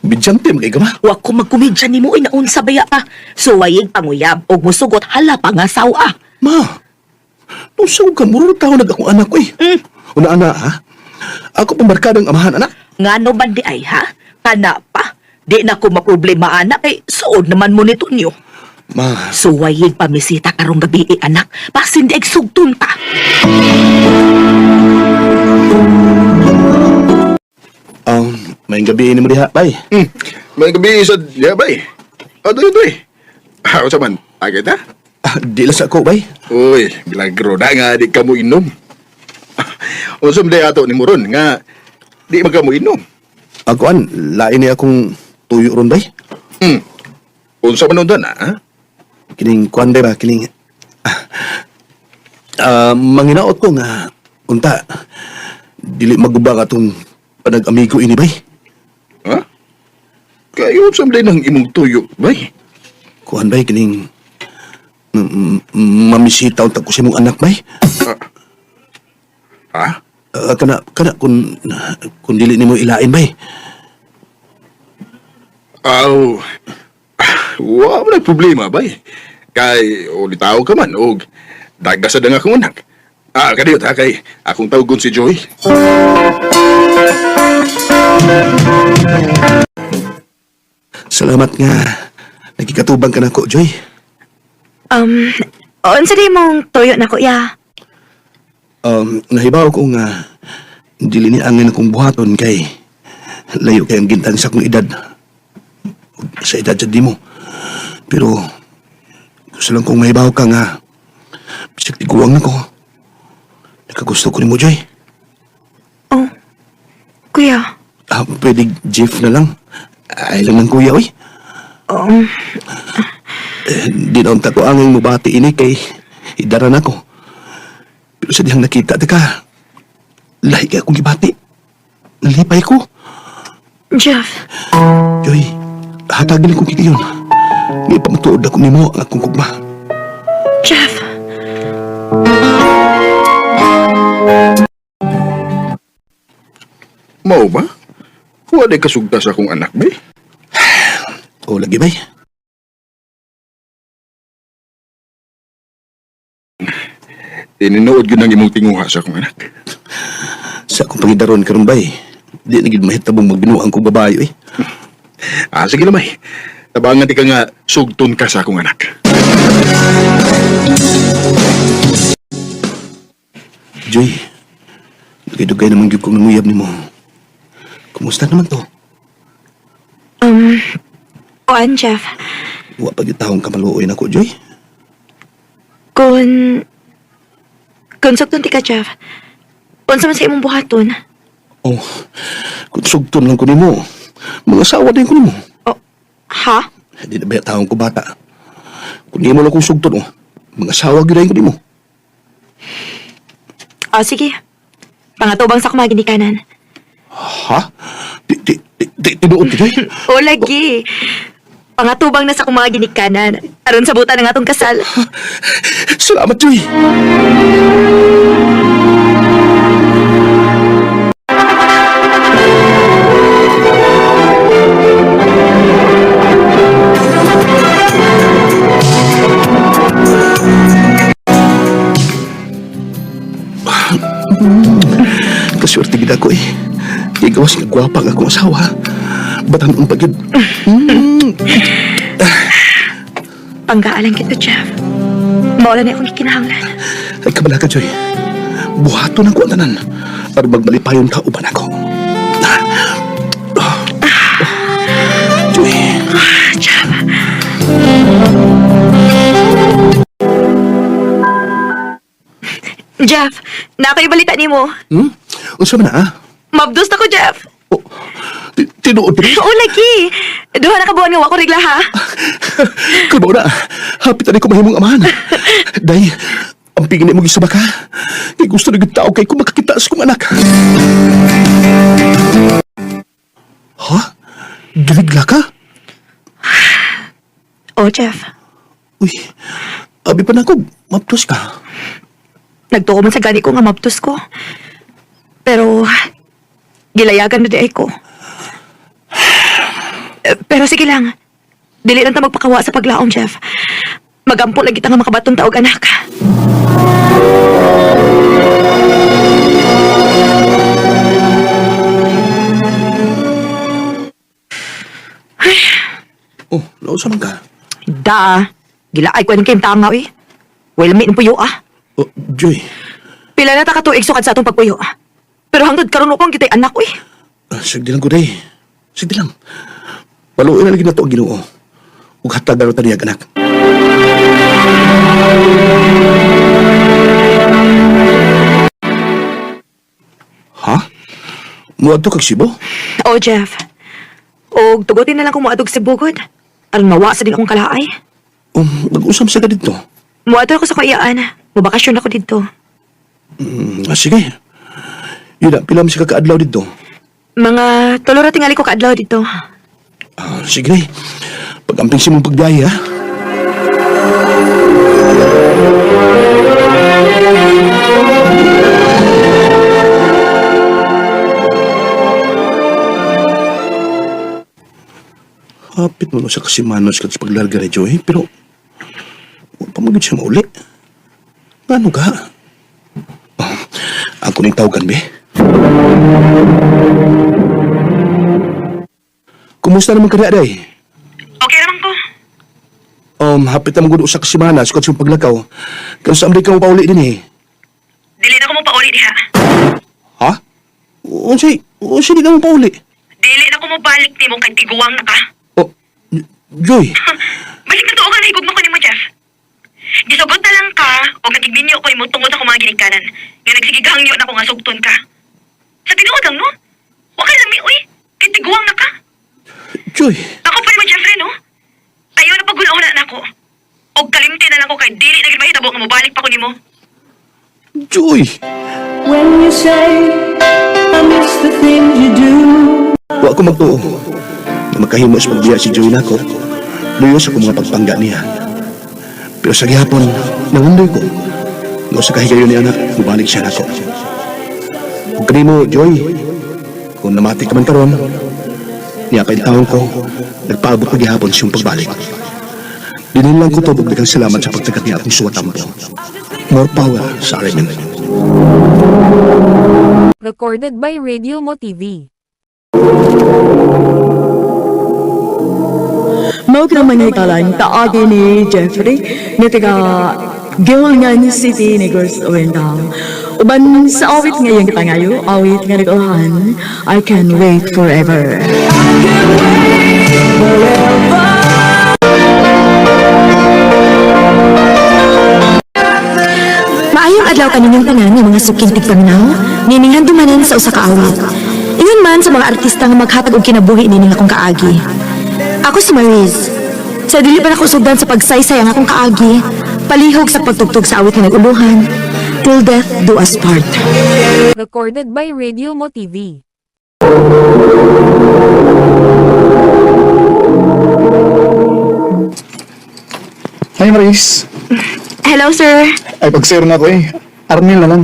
Bidyante man kay ka ma. Wa ko magkomedya nimo oy naunsa baya pa. Suwayig panguyab og musugot hala pangasawa. Ma. Nung ka muro tao nag akong anak oy. Una ana ha. Ako pambarkadang amahan anak. Ngano man di ay ha? Kana pa. Di na ko maproblema anak kay suod naman mo ni Tonyo. Ma. Suwayig pamisita karong gabi eh, anak. Pasin di sugtun ta. May gabi ni mo diha, bay. May gabi sa diya bay. O, doy, doy. Ah, unsa man? Agad ha? Ah, di lang sa ako, bay. Uy, bilagro na nga di ka mo inom. Unsa man day ato ni Moron nga di man ka mo inom. Ako an, lain ni akong tuyo ron, bay. Unsa man undan ha? Kining kuan bay ba, kining manginaot ko nga unta dili maguba ka atong panag-amigo ini bay. Ha? Kayo unsa man day nang imong tuyo, bay? Kuan bay kining mamisita unta ko sa imong anak bay. Ha? Kana kana kun dili nimo ilain bay. Aw. Wa man problema bay. Kay ulitaw ka man og daga sa danga akong anak. Ah, kadiyot ha kay akong tawgon si Joy. Salamat nga nagkikatubang ka nako, Joy. Unsa di mong tuyo na kuya? Nahibaw ko nga dili ni angin akong buhaton kay layo kay ang gintang sa akong edad. Sa edad sa di mo. Pero gusto lang kong mahibaw ka nga bisag tiguang na ko. Nakagusto ko ni mo, Joy. Oh, kuya. Ah, pwede Jeff na lang. Ay lang ng kuya, oy. Eh, di na unta ko angin mubati ini kay idara na ko. Pero sa dihang nakita, teka, lahi kay akong gibati. Nalipay ko. Jeff. Joy, hatagin akong kikayon. Ngay pamatuod ako nimo ang akong kugma. Jeff. Mao ba? Wala kasugta sa akong anak, bay. O, lagi bay. Tininood yun ang imong tinguha sa akong anak. Sa akong pangidaron karon bay, di na gid mahitabong magbinuang kong babae, eh. Ah, sige lamay. Tabangan di ka nga sugton ka sa akong anak. Joy, dugay-dugay naman gyud kong nanguyab nimo. Kumusta naman to? Kuan, Jeff. Wa pa gyud taong kamaluoy nako, Joy. Kung sugton ti ka, Jeff. Unsa man sa imong buhaton? Oh, kung sugton lang ko nimo, mga asawa din ko nimo. Oh, ha? Di na ba taong ko bata? Kung nimo lang kong sugton, oh, mga asawa gyud ko nimo. Oh, sige. Pangatubang sa kumaginikanan. Ha? Di, di, di, di, tinuod ti, Joy? O, lagi. Pangatubang na sa kumaginikanan. Aron sa buta ng atong kasal. Salamat, Joy. Kaswerte gid ako eh. Di gawas nga gwapa ang akong asawa. Batang ang pagid. Panggaalan kita, Jeff. Maula na akong gikinahanglan. Ay kabala ka, Joy. Buhaton ang kuantanan para magmalipayon ka uban ako. Joy. Jeff. Jeff, nakaibalitan nimo. Hmm? Unsa man na, ah? Mabdos na ko, Jeff. Oh, tinuod pa Oo, lagi. Duha na ka buwan nga wa ko regla, ha? Kubaw na, hapit na ko mahimong amahan. Day, ang pingin mo gisaba ka. Kay gusto na tao kay kung makakita sa kong anak. Ha? Girigla ka? Oh, Jeff. Uy, abi pa na ako, maptos ka. Nagtuo man sa gani ko nga mabdos ko. Pero, gilayagan na di ay ko. Eh, pero sige lang. Dili lang ta magpakawa sa paglaom, Jeff. Magampo lagi ta nga makabaton taog anak. Oh, nausa man ka. Da, gilaay ko anong kayong tanga, eh. Well, may puyo, ah. Oh, Joy, Pila na ta katuig sukad sa atong pagpuyo, ah. Pero hangtod karon upang kita'y anak, eh. sige lang ko, day. Sige lang. Paluin na lagi na to ang ginoo. Ug hatag na ta niya, anak. Ha? Muadto kag Cebu? Oh, Jeff. Og tugutin na lang kung moadog sa bugod. Aron mawa sa din akong kalaay. Nag-usam sa ka dito. Moadto ako sa kaiyaan. Mobakasyon ako dito. Sige. Yun na, pila mo siya kakaadlaw dito. Mga tulo ra tingali ko kaadlaw dito. Ah, sige na. Pag-amping si mong pagbiyahe, ha? Hapit mo no sa kasimanos kat sa paglarga ni Joey, pero huwag pa magod siya mauli. Ngano ka? Oh, ako ning tawagan, be. Kumusta naman ka na, Day? Okay naman ko. Hapit na magud usa ka semana sa katsong paglakaw. Kung sa Amerika mo pauli din eh. Dili na ko mo pauli diha. Ha? Unsay, unsay di ka mo pauli? Dili na ko mo balik nimo kay tiguang na ka. Oh, Joy. Balik na tuo ka na higugma ko nimo, Jeff. Gisugot na lang ka o nagigminyo ko imo tungod ako mga ginikanan. Nga nagsigigangyo na ko nga sugton ka. Sa tinuod lang, no? Wa kay lami, uy. Kay tiguang na ka. Joy. Ako pa nimo, Jeffrey, no? Ayaw na pagulauna na ako. Og kalimti na lang ko kay dili na gid mahitabo nga mobalik pa ko nimo. Joy. When you say I miss the things you do. Wa ko magtuo na magkahimo sa pagbiya si Joy nako. Luyo sa akong mga pagpangga niya. Pero sa gihapon, nangandoy ko. Nga sa kahigayon ni anak, mubalik siya nako. Kung kanimo, Joy, kung namati ka man karon, niya pa taon ko, nagpaabot pa gihapon siyang pagbalik. Dinin lang ko to, daghang salamat sa pagtagat niya akong suwatampo. More power sa RMN. Recorded by Radio Mo TV. Mao ka mga hikalan, taagi ni Jeffrey, nga taga Gilngan City, Negros Oriental. Uban sa awit ngayong gipangayo, awit nga nag-uhan, I Can Wait Forever. Maayong adlaw kaninyong tanan nga mga suking tigpaminaw, nining handumanan sa usa ka awit. Ingon man sa mga artista nga maghatag og kinabuhi nining akong kaagi. Ako si Mariz. Sa dili pa nako sugdan sa pagsaysay ang akong kaagi, palihog sa pagtugtog sa awit nga nag-uluhan, Till Death Do Us Part. Recorded by Radio Mo TV. Hi, Maris. Hello, sir. Ay, pag-sir na ko eh. Arnel na lang.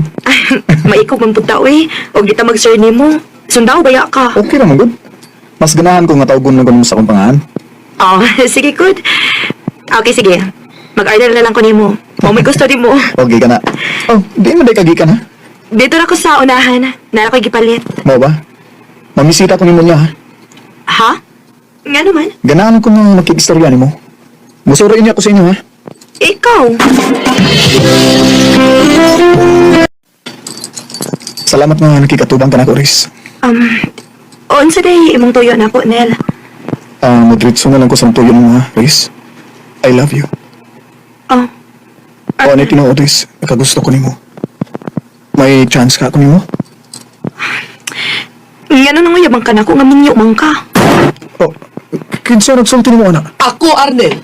Maikog man pud ta oy. Og di ta mag-sir nimo. Sundaw baya ka. Okay ra man gud. Mas ganahan ko nga tawgon lang mo sa akong pangalan. Oh, sige good. Okay, sige. Mag-order na lang ko nimo. O may gusto di mo. Okay ka na. Oh, di man day kagi ka na. Dito na ko sa unahan. Nara ko'y gipalit. Mao ba? Mamisita ko nimo niya ha. Ha? Nga naman. Ganahan ko nga makikistorya nimo. Musuro niya ako sa inyo ha. Ikaw. Salamat nga nakikatubang ka na ko, Riz. Unsa day imong tuyo na po, Nel. Ah, modritso na lang ko sa tuyo mo ha, Riz. I love you. Oh. O ano tinuod, Riz? Nakagusto ko nimo. May chance ka ako nimo? Nga nang yabang ka na ko nga minyo man ka. Oh, kinsa nagsulti nimo ana? Ako, Arnel.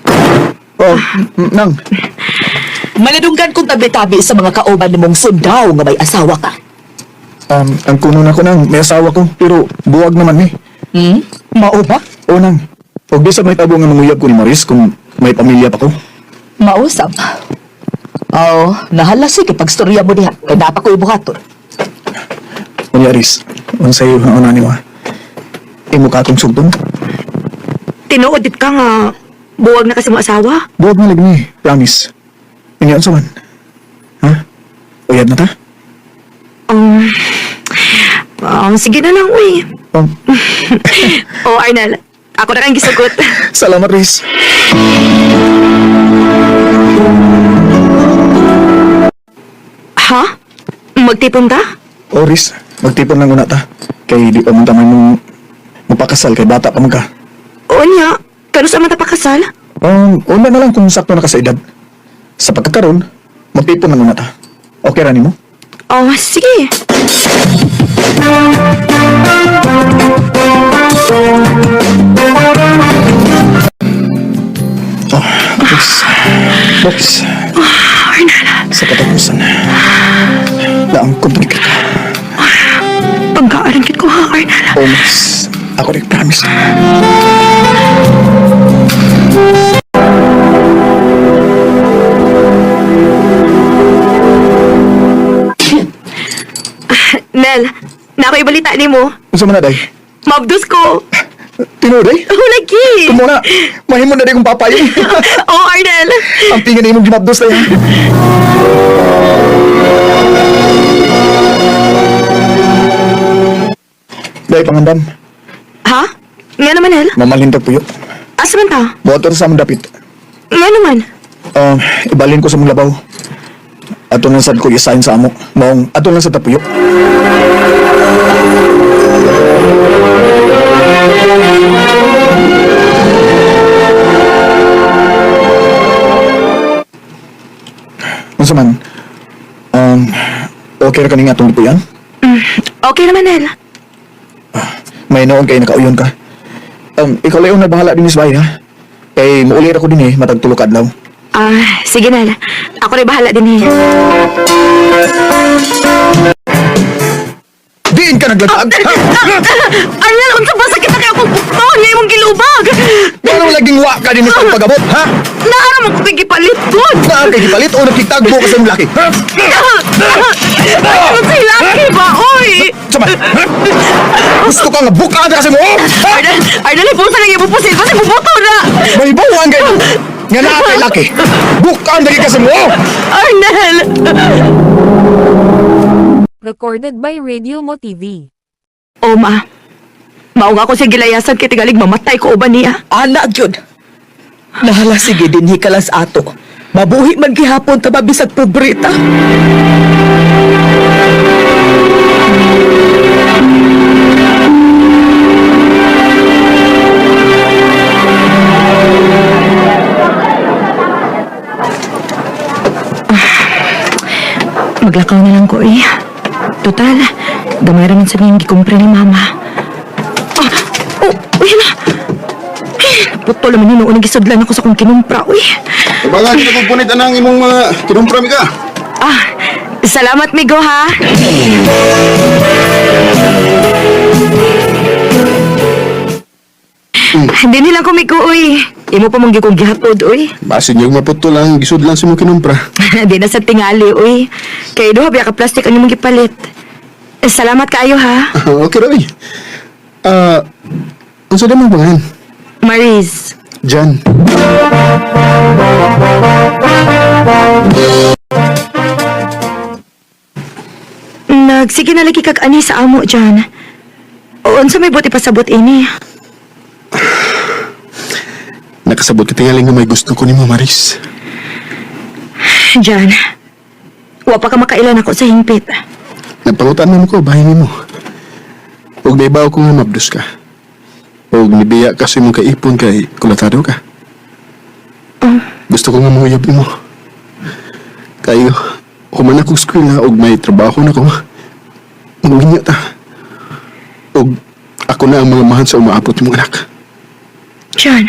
Oh, nang. Maladunggan kong tabi-tabi sa mga kauban nimong sundaw nga may asawa ka. Ang kuno na ko nang, may asawa ko, pero buwag naman eh. Hmm? Mao ba? O nang, og di sa may tabo nga manguyab ko ni Maris kung may pamilya pa ko. Mausap. Oo, nahala sige pagstorya mo diha. Kay dapat ko ibuhaton. Unya Riz, unsay ang una nimo? Imo ka akong sugdon? Tinuod dit ka nga buwag na kasi mo asawa. Buwag na lagi ni, promise. Unya unsa man? Ha? Uyab na ta? Um, sige na lang, uy. Oh, Oh, Arnel, ako na kang gisugot. salamat Riz. Ha? Magtipon ta? O Riz, magtipon lang una ta. Kay di pa man tamay mong mapakasal kay bata pa man ka. Unya, kano sa man ta pakasal? Una na lang kung sakto na ka sa edad. Sa pagkakaroon, magtipon lang una ta. Okay ra nimo? Oh, sige. Oh, Riz. Box. Arnel, Sa katapusan, laang kumplik ka. pagkaarang kit ko ha, Arnel. Oh, Miss. Ako rin promise. Nel, na ako'y balita nimo. Unsa man na, day? Mabdos ko. Tinuod, day? Oh, lagi. Tumuna, mahimo na day kong papayo. Oh, Arnel. Ang tingin na imong gimabdos, day. Day, pangandam. Ha? Nga naman, Nel. Mamalintag puyo. Asa man ta? Motor sa among dapit. Nga naman. Ibalin ko sa mong labaw. Ato lang sad ko i-sign sa amo. Maong ato lang sa tapuyo. Unsa man? Okay ra kani nga atong gipuyan? Okay naman, Nel. May noon kay nakauyon ka. Ikaw lang yung nagbahala din sa bahay, ha? Kay muuli ra ko din eh, matag tulo ka adlaw. Ah, sige, Nel. Ako rin bahala din eh. Diin ka naglatag! Arnel, unsa ba sakit na kaya akong bukton? Nga imong gilubag! Ano laging wa ka din sa pagabot, ha? Naara mo ko kay gipalit gud! Naa kay gipalit o nakitagbo ka sa imong laki, ha? Ano si laki ba, oy? Sama! Ha? Gusto ka nga bukaan na kasi mo, oh! Ha? Arnel, Arnel, ipusa lang ibupusin ko si bubuto na! May bawang kayo! Nga naa kay laki! Bukaan lagi kasi mo, oh! Arnel! Recorded by Radio Mo TV. O, ma. Mao nga ako sa gilayasan kay tingalig mamatay ko uban niya. Ana gyud. Nahala sige dinhi ka lang sa ato. Mabuhi man gihapon ta ba bisag pobreta. Maglakaw na lang ko eh. Total, gamay ra man sa niyang gikumpra ni mama. Ah, oh, uy na. Putol naman yun noon gisudlan ako sa kong kinumpra, uy. Baka kita kong punit anang imong mga kinumpra mi ka. Ah, salamat migo ha. Hindi nila ko migo, uy. Imo pa mong gikong gihatod, uy. Basin yung maputol ang gisudlan sa imong kinumpra. Di na sa tingali, uy. Kay duha biya ka plastic ang imong gipalit. Eh, salamat kaayo ha. Okay ra oy. Ah, unsa di mo pangalan? Maris. Jan. Nagsige na lagi kag ani sa amo dyan. O unsa may buti pasabot ini? Nakasabot ka tingali nga may gusto ko nimo, Maris. Diyan. Wa pa ka makailan ako sa hingpit. Nagpangutan mo ko, bahay nimo. Ug naibaw ko nga mabdos ka. Ug nibiya ka sa imong kaipon kay kulatado ka. Gusto ko nga manguyab nimo. Kayo, human akong eskwela ug may trabaho na ko. Mangunya ta. Ug ako na ang mga mahan sa umaabot imong anak. Diyan.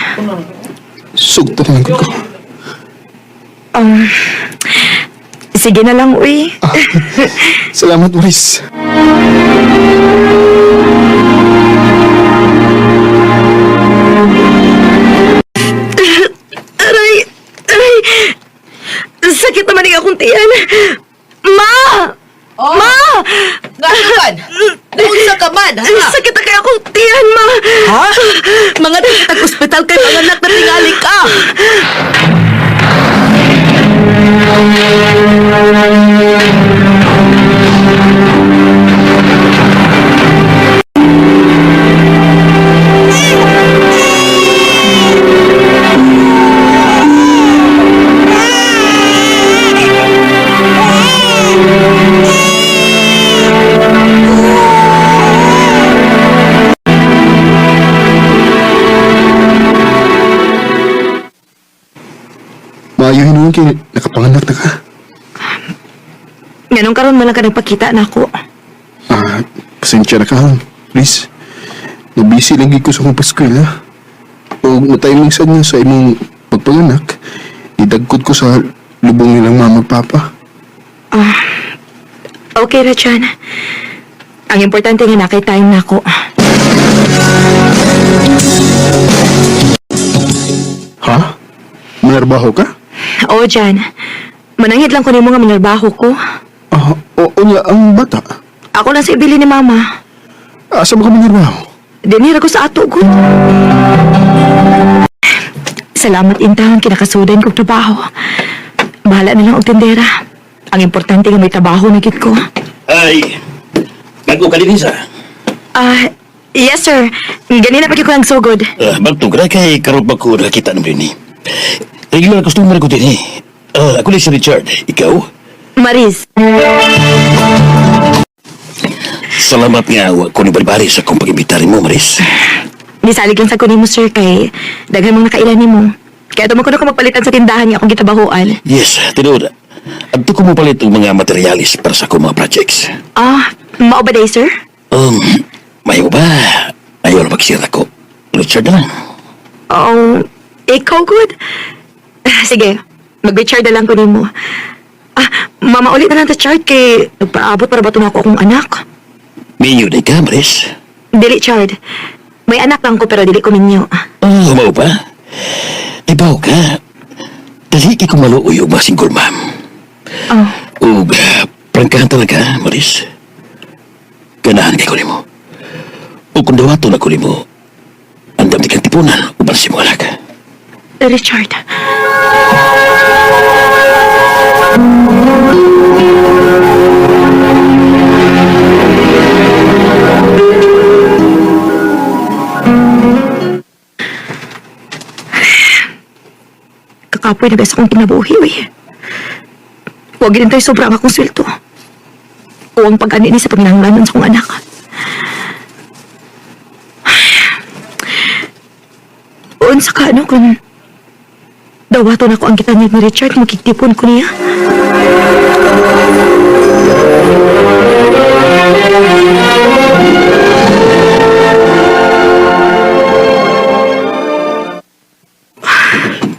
Sugto na lang ko. Sige na lang, uy. Salamat, Maris. Aray! Aray! Sakit naman ang akong tiyan. Ma! Oh, Ma! Nga man! Naunsa ka man, ha? Sakit na kaya akong tiyan, ma! Ha? Mga tag ospital kay mga anak na tingali ka. Maayo hinuon kay nakapanganak na ka. Nganong karon man lang ka nagpakita na ako. Ah, pasensya na ka, hon. Please. Nabisi lang gid ko sa akong paskwela. O natay-ming sad nga sa imong pagpanganak, idagkod ko sa lubong nilang mama ug papa. Ah, okay ra, Chan. Ang importante nga na kay time na ako. Ha? Manarbaho ka? Oo, Jan. Mananghid lang ko nimo nga manarbaho ko. Ah, o unya ang bata. Ako lang sa ibili ni Mama. Asa mo ka manarbaho? Dinira ko sa ato ko. Salamat intang kinakasudan kog trabaho. Bahala na lang og tindera. Ang importante nga may trabaho na gid ko. Ay, bago ka din sa. Ah, yes sir. Ganina pa gyud ko ang sugod. Bagtog ra kay karon pa ko nakita ng rini. Regular customer ko din eh. Ah, ako ni si Richard. Ikaw? Maris. Salamat nga wa ko ni Baribari sa akong pag-imbitari mo, Maris. Nisalig lang sa kunin mo, sir, kay daghan mong nakailan nimo. Kaya tumo ko na ko magpalitan sa tindahan nga akong gitabahuan. Yes, tinuod. Adto ko mo palit og mga materialis para sa akong mga projects. Ah, mao ba day, sir? Mayo ba? Ayaw na magsira ko. Richard na lang. Oh, ikaw good. Sige, mag-Richard na lang ko nimo. Ah, mama ulit na lang ta Chard kay nagpaabot para ba ako akong anak. Minyo di ka, Maris. Dili, Chard. May anak lang ko pero dili ko minyo. Oh, mao ba? Ibaw ka. Dali kay kumaluoy og mga single ma'am. Oh, Ug prangkahan talaga, Maris. Ganahan kay ko nimo. Ug kung dawaton ako nimo, andam di kang tipunan uban si mga anak. Richard. Kakapoy na bes akong kinabuhi, uy. Huwag din tayo sobrang akong sweldo. O ang pag-ani ni sa panginahanglanon sa kong anak. Unsa ka ano kung dawaton ako ang gitanyag ni Richard, magkigtipon ko niya.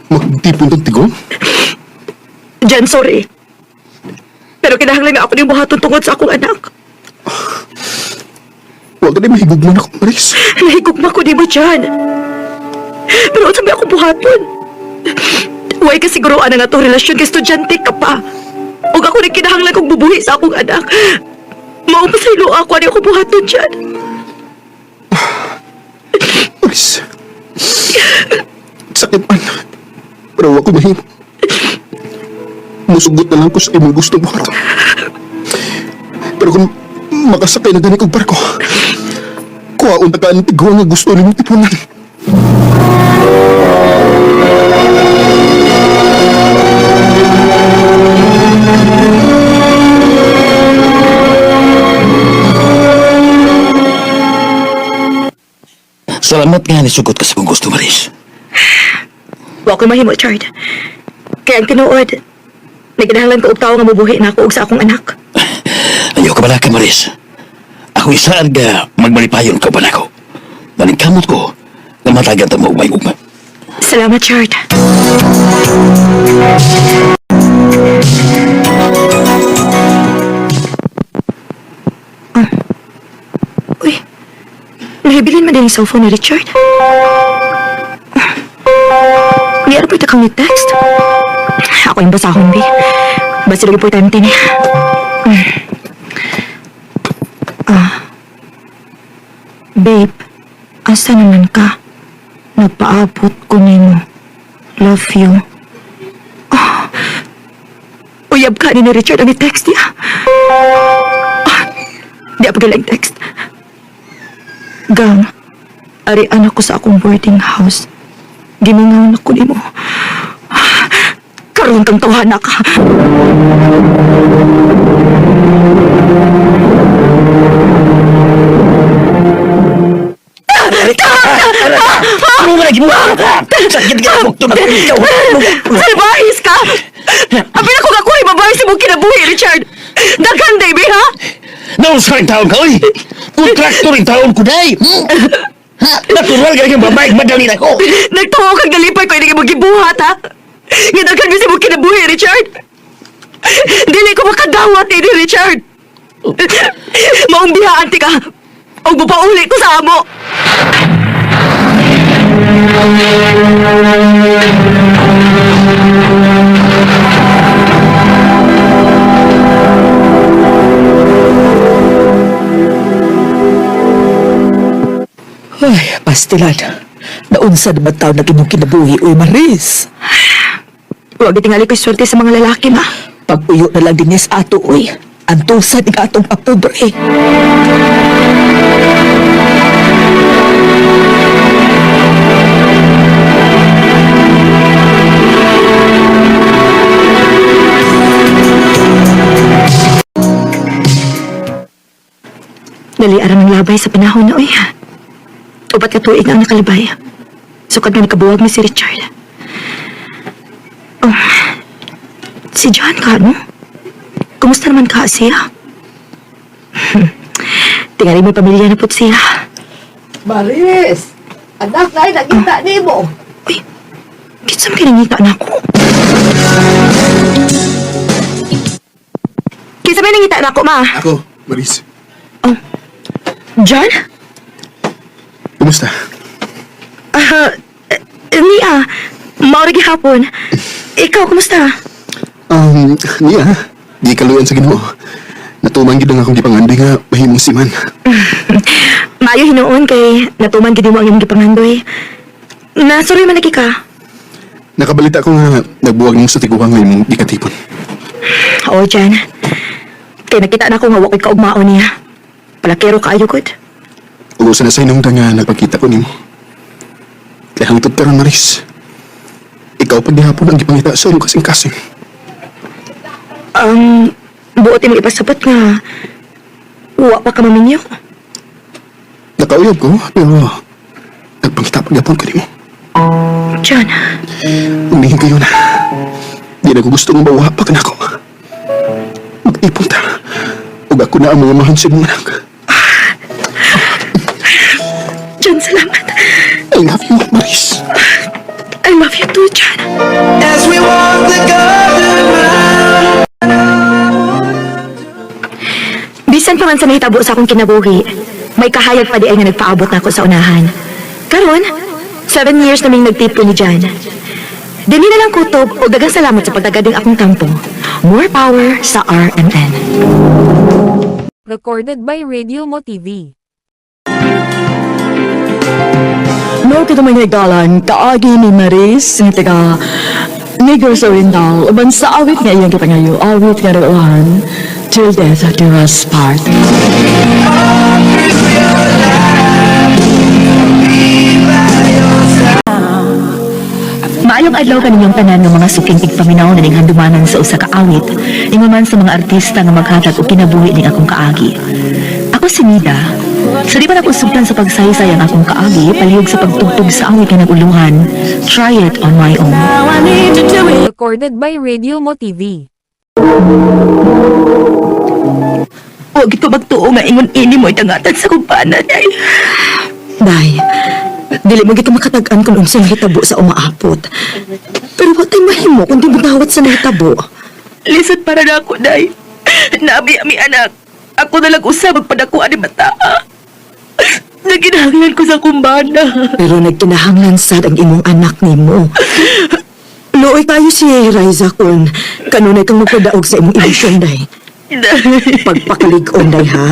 Magtipon tong tigong? Jan, sorry. Pero kinahanglan nga ako niyong buhaton tungod sa akong anak. Huwag ka na mahigugman ako, Maris. Nahigugma ko ni mo, Jan. Pero unsa may akong buhaton? Huwag ka siguro ana nga itong relasyon kay estudyante ka pa. Ug ako nagkinahanglan kong bubuhi sa akong anak. Mao pa sa ilo ako ani ako buhaton, Jan. Maris. Sakit man. Pero wag ko mahimo. Musugot na lang ko sa imong gusto buhaton. Pero kung makasakay na gani kog barko, kuhaon ta ka ang tigong nga gusto nimong tipunan. Salamat nga nisugot ka sa kong gusto, Maris. Wa ko mahimo, Chard. Kaya ang tinuod, nagkinahanglan ko og tawo nga mubuhi na ako og sa akong anak. Ayaw ka balaka, Maris. Ako isaan ka magmalipayon ka pa nako. Maningkamot ko na matagan ta mo umay ugma. Salamat, Chard. Ah. Uy, nahibilin man din yung cellphone ni Richard. Ah. Uy, ano po ito kang text? Ako yung basahon, bi. Basta lagi po time tin eh. Ah. Babe, asa naman ka? Nagpaabot ko nimo. Love you. Oh. Uyab ka ni Richard ang text niya. Ah, di pa galing text. Gang, ari anak ko sa akong boarding house. Gimingaw na ko nimo. Ah, karon kang tawhana ka. Ano mo lagi mo? Sakit ka bukto na ikaw. Salbahis ka! Abi na ko kakuha babae sa mong kinabuhi, Richard! Daghan, baby, ha? Nausa rin taon ka, oy! Kontraktor rin taon ko, day! Ha? Natural ka yung babae, madali na ko! Nagtuo kang dalipay ko, hindi mo gibuhat, ha? Nga daghan mi sa mong kinabuhi, Richard! Dili ko makadawat ini, Richard! Maong bihaan ti ka! Og mupauli ko sa amo! Ay, pastilan. Naunsa naman taon na imong kinabuhi, uy Maris. Huwag itingali ko'y swerte sa mga lalaki, ma. Pag-uyo na lang din sa ato, uy. Antusan ing atong papobre. Dali aram ang labay sa panahon na, uy. 4 ka tuig na ang nakalibay. Sukad nga nakabuwag ni si Richard. Oh, si John ka, no? Kumusta naman ka siya? Tingali may pamilya na po siya. Maris! Anak, na nakita ni mo. Kinsa man kinangita na ako? Kinsa may nangita na ako, ma? Ako, Maris. John? Kumusta? Ah, niya. Maura gihapon. Ikaw, kumusta? Niya, di kaluyan sa Ginoo. Natuman gid ang akong gipangandoy nga mahimong siman. Maayo hinuon kay natuman gid mo ang imong gipangandoy. Nasuroy man lagi ka. Nakabalita ko nga nagbuwag nimo sa tiguang nga imong gikatipon. Oo, Jan. Kay nakita na ko nga wa ko'y kaugmaon niya. Palakero kaayo gud. Ug usa na sa hinungdan nga nagpakita ko nimo. Kay hangtod karon Maris. Ikaw pag gihapon ang gipangita sa imong kasing-kasing. Buot imong ipasabot nga wa pa ka maminyo. Nakauyab ko, pero nagpangita pag gihapon ko nimo. John, Umihin kayo na. Di na ko gusto nga mawa pa ka nako. Mag-ipon ta. Ug ako na ang mga mahan sa imong anak. John, salamat. I love you, Maris. I love you too, John. As we walk the garden round. Bisan pa man sa nahitabo sa akong kinabuhi, may kahayag pa di ay nga nagpaabot na ako sa unahan. Karon, 7 years naming nagtipon ni Jan. Dili na lang kutob o dagang salamat sa pagtagading akong tampo. More power sa RMN. Recorded by Radio Mo TV. No, kita mga higalan, kaagi ni Maris, nga taga Negros Oriental, uban sa awit nga iyang gipangayo, awit nga rauhan, till death do us part. Maayong adlaw kaninyong tanan nga mga suking tigpaminaw na ning handumanan sa usa ka awit, ingon man sa mga artista nga maghatag og kinabuhi ning akong kaagi. Ako si Nida. Sa di pa nako sugtan sa pagsaysay ang akong kaagi, palihog sa pagtugtog sa awit nga naguluhan. Try it on my own. Recorded by Radio Mo TV. Huwag ito magtuo nga ingon ini mo itangatan sa kumpana, day. Day, dili mo gito makatag-an kung unsa nahitabo sa umaapot. Pero wa tay mahimo kundi mudawat sa nahitabo. Lisod para na ako, day. Nabi ami anak. Ako na lang usa magpadakuan ni bata. Naginahanglan ko sa kumbana. Pero nagkinahanglan sad ang imong anak nimo. Luoy tayo si Riza kung kanunay kang magpadaog sa imong emosyon, day. Pagpakalig-on, day, ha?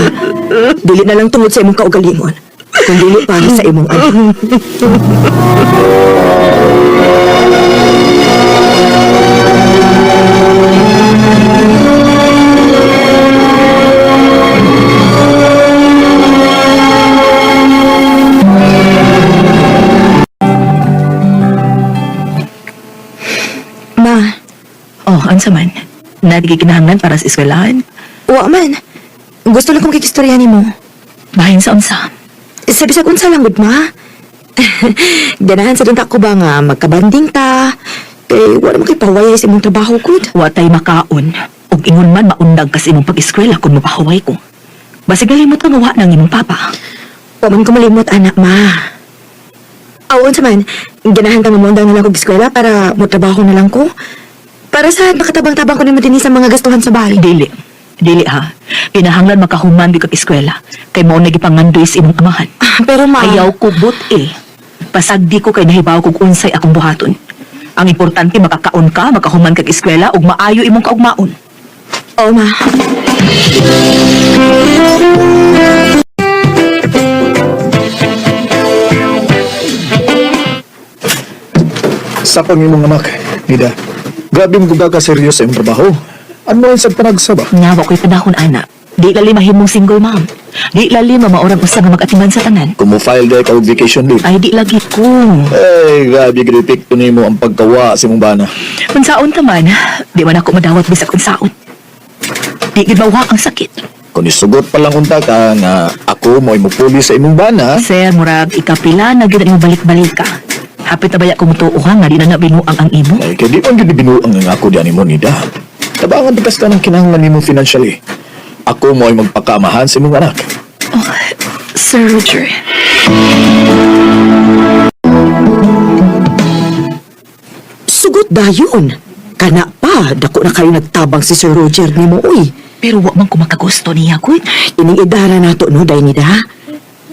Dili na lang tungod sa imong kaugalingon, kung dili para sa imong anak. Ma, Oh, ansa man? Nagigkinahanglan para sa eskwelahan? wa man. Gusto lang kong kikistorya nimo. Bahin sa unsa? Sa bisag unsa lang gud ma. Ganahan sa dunta ko ba nga magkabanding ta. Kay wala man kay paway sa imong trabaho gud. Wa tay makaon. Ug ingon man maundag ka sa imong pag-eskwela kung mapahuway ko. Basig nalimot ka nga wa nang imong papa. Wa man ko malimot anak ma. Aw unsa man, ganahan ka nga moundang na lang kog eskwela para motrabaho na lang ko. Para sa makatabang-tabang ko nimo dinhi sa mga gastuhan sa bahay. Dili. Dili ha. Kinahanglan makahuman gyud kag eskwela. Kay mao na gipangandoy sa imong amahan. Ah, pero ma, Ayaw ko but eh. Pasagdi ko kay nahibaw kog unsay akong buhaton. Ang importante makakaon ka, makahuman kag eskwela ug maayo imong kaugmaon. Oo ma. Sa pangimong anak, Nida. Grabe mo ka seryoso sa imong trabaho. Ano ang sa panagsaba? Nga wa ko'y panahon ana. Di lali mahimong single mom. Di lali mamaorang usa nga mag-atiman sa tanan. Kung mo-file dahil ka og vacation leave. Ay di lagi ko. Ay, grabe gid epekto nimo ang pagkawa sa imong bana. Unsaon ta man, di man ako madawat bisag unsaon. Di gid mawha ang sakit. Kung isugot pa lang unta ka nga ako mo'y mupuli sa imong bana. Sir, murag ikapila na gyud ang imong balik-balik ka. Hapit na baya ko mutuo ha nga di na binuang ang imo. Ay, kay di man gyud binuang ang ako diyan nimo nida. Tabangan tikas ka ng kinahanglan nimo financially. Ako mo'y magpakamahan sa imong anak. Oh, Sir Roger. Sugot dayon. Kana pa, dako na kayo nagtabang si Sir Roger nimo uy. Pero wa man ko makagusto niya, gud. Ining idara nato no, day nida.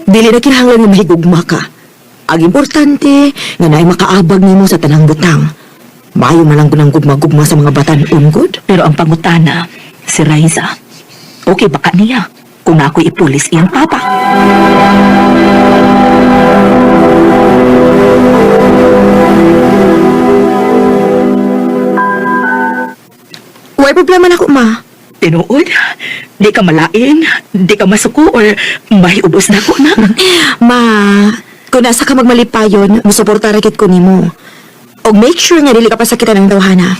Dili na kinahanglan nga mahigugma ka. Ang importante, nga naay makaabag nimo sa tanang butang. Maayo man lang kunang gugma-gugma sa mga batan-on, gud. Pero ang pangutana, si Raisa, okay ba ka niya kung ako'y ipulis iyang papa? Way problema na ko, ma. Tinuod, di ka malain, di ka masuko or mahiubos na ko na. Ma, kung nasa ka magmalipayon, musuporta ra kit ko nimo. Og make sure nga dili ka pasakitan ng tawhana.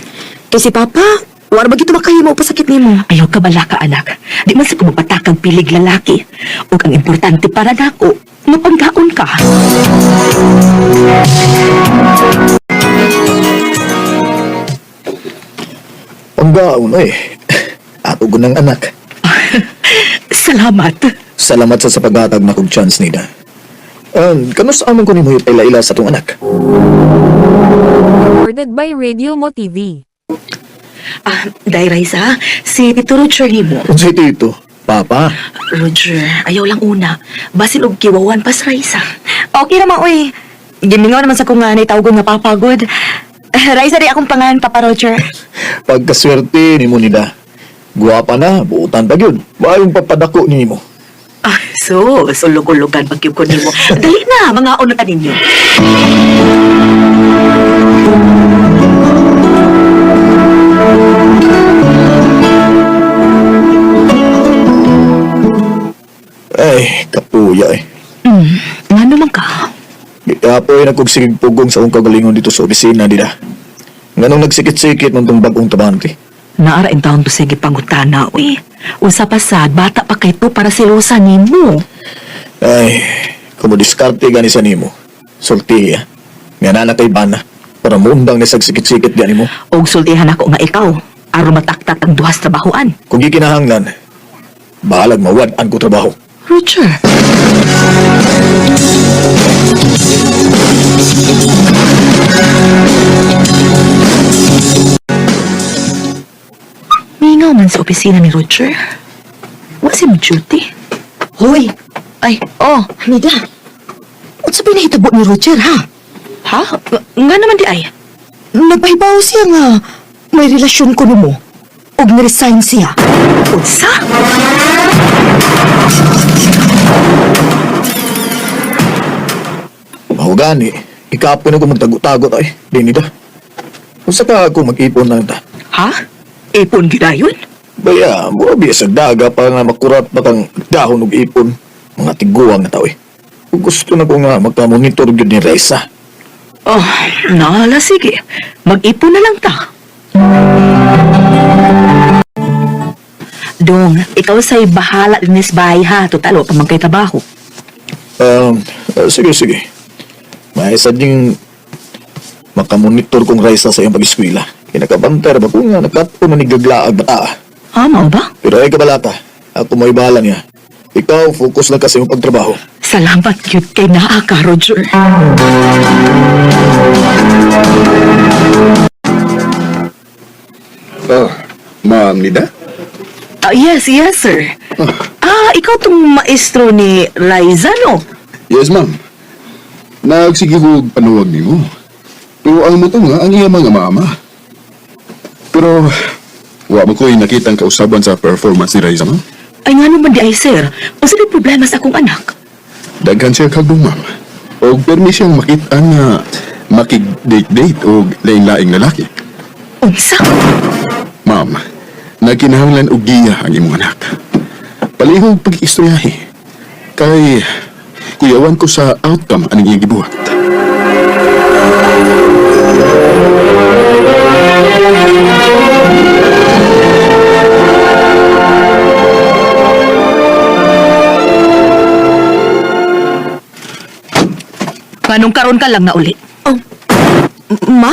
Kay si Papa, war ba gito makahimo pasakit nimo. Ayaw ka bala ka, anak. Di man sa kumapatakang pilig lalaki. Ug ang importante para nako, mapanggaon ka. Panggaon eh. Ato gunang anak. Salamat. Salamat sa paghatag na kong chance nida. Kanus amon ko nimo ila sa atong anak. Recorded by Radio Mo TV. Ah, Day Raisa, si Tito Roger nimo. Unsay tito? Papa. Roger, ayaw lang una. Basin og kiwawan pas Raisa. Okay naman, uy. Gimingaw naman sa kung nga tawgon nga Papa, good. Raisa di akong pangan, Papa Roger. Pagkaswerte nimo nida. Guwapa na, buutan pa gyud. Maayong papadako nimo. Ah, so, sulog-ulogan pag ko nimo. Dali na, mga una ta ninyo. Ay, kapuya eh. Nga naman ka. Gikapoy na kog sigig pugong sa akong kagalingon dito sa opisina nida. Nganong nagsikit-sikit man tong bagong tabante. Naara in taon to sige pangutana, uy. Usa pa sad, bata pa kay to para silusa nimo. Ay, kumudiskarte gani sa nimo. Sultiya. Nga na kay bana. Para muundang ni sagsikit-sikit gani mo. Og sultihan ako nga ikaw, aron mataktak ang duhas trabahoan. Kung gikinahanglan, bahalag mawad-an ko trabaho. Roger. Mingaw man sa opisina ni Roger. Wa si duty. Hoy, Ay, oh. Nida. Unsa ba nahitabo ni Roger, ha? Ha? Nga naman di ay. Nagpahibaw siya nga may relasyon ko nimo. Og niresign siya. Unsa? Mahugani, ikapoy na ko magtago-tago ay. Di nida. Unsa ka ako mag-ipon lang ta? Ha? Ipon gyud Baya, mura biya sa daga para nga makurat pa kang dahon og ipon. Mga tiguang na tao eh. Kung gusto na ko nga magka-monitor gyud ni Reza. Oh, nala sige. Mag-ipon na lang ta. Dong, ikaw sa'y bahala dinis bahay ha. Total, wa pa man kay trabaho. Sige, sige. May isa ding makamonitor kong Reza sa iyong pag-eskwela. Kinakabantay ra ba ko nga nakato na ni gaglaag bata. Ah, mao ba? Pero ay kabalaka, ako may bahala niya. Ikaw, focus lang ka sa iyong pagtrabaho. Salamat cute kay naa ka, Roger. Oh, Ma'am Nida? Ah, yes, yes, sir. Ah, ikaw tong maestro ni Liza, no? Yes, ma'am. Nagsige ko og panuwag nimo. Pero ang muto nga, ang iya mga mama. Pero, wa mo ko'y nakitang kausaban sa performance ni Raisa, ma'am. Ay, nga naman di ay, sir. Unsa may problema sa akong anak? Daghan siya kagdong, ma'am. Og permi siyang makita nga makig-date-date og laing-laing lalaki. Unsa? Ma'am, nagkinahanglan og giya ang imong anak. Palihog pag-istoryahe. Kay kuyawan ko sa outcome aning iyang gibuhat. Nganong karon ka lang na uli? Oh, ma?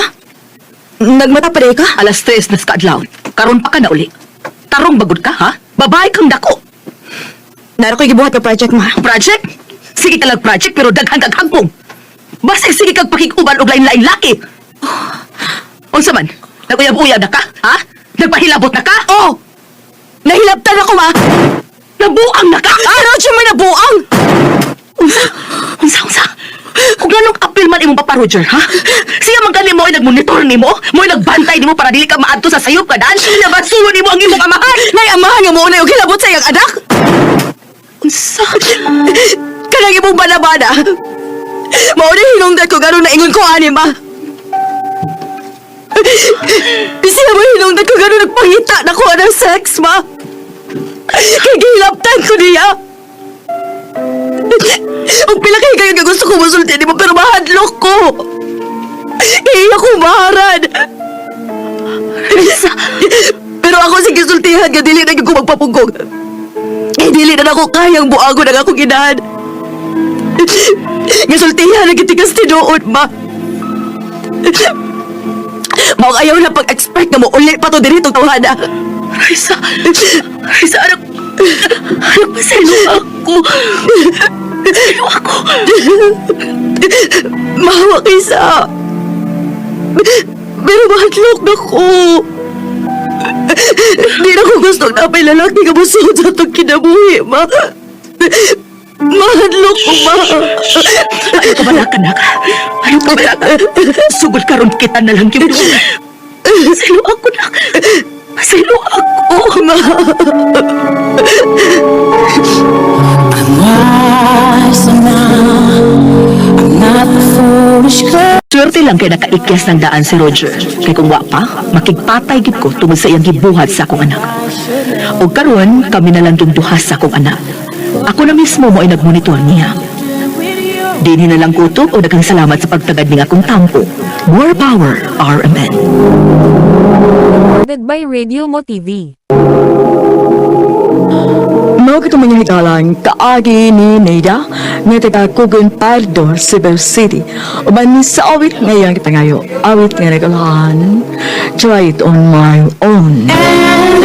Nagmata pa ka? 3:00 na sa kaadlaw. Karon pa ka na uli. Tarong bagod ka, ha? Babae kang dako. Naro ko'y gibuhat ka project, ma. Project? Sige ka lang project pero daghan kag hagpong. Basta sige kag pakig-uban og lain-lain laki. Unsa man? Naguyab-uyab na ka, ha? Nagpahilabot na ka? Oh! Nahilabtan ako, ma! Nabuang na ka? Ah, Roger, may nabuang! Unsa? Unsa, unsa? Kung anong apil man imong Papa Roger, ha? Siya man gani mo ay nagmonitor nimo, mo ay nagbantay nimo para dili ka maadto sa sayop kadaan. Nabasulo nimo ang imong amahan. Nay, amahan nga mo na yung kilabot sa iyang anak! Unsa? Kanang imong banabana! Mao na hinungdan ko gano'ng naingon ko ani, ma! Siya mo hinungdan ko gano'ng nagpangita na ko ng sex, ma! Kay gihilabtan ko niya! Ug pila kay kayo nga gusto ko musulti nimo pero mahadlok ko! Kay iya ko maharan! Pero ako sige sultihan nga dili na gyud ko magpapugong. Kay dili na nako kayang buagon ang akong inahan. Nga sultihan na gitigas tinuod, ma. Mao ayaw na pag-expect nga mo uli pa to diri tong tawhana. Raisa, Raisa, anak, anak, paselo ako. Paselo ako. Mahawa kaysa. Pero mahadlok na ko. Di na ko gusto na may lalaki nga musuod sa atong kinabuhi, ma. Mahadlok ko, ma. Ayaw ka balaka, anak. Ayaw ka balaka. Sugod karon kita na lang yun. Paselo ako, nak. Paselo ako, ma. I'm wiser now. I'm not the foolish girl. Swerte lang kay nakaikyas ng daan si Roger. Kay kung wa pa, makigpatay gid ko tungod sa iyang gibuhat sa akong anak. Og karon kami na lang duha sa akong anak. Ako na mismo mo ay nagmonitor niya. Dinhi na lang kutob o daghang salamat sa pagtagad ning akong tampo. More power, RMN. Recorded by Radio Mo TV. Mao kitong mga higalang kaagi ni Neda nga taga Kugon Pardo, Cebu City. Uban ni sa awit ngayang kitangayo. Awit nga nagalahan. Try it on my own. And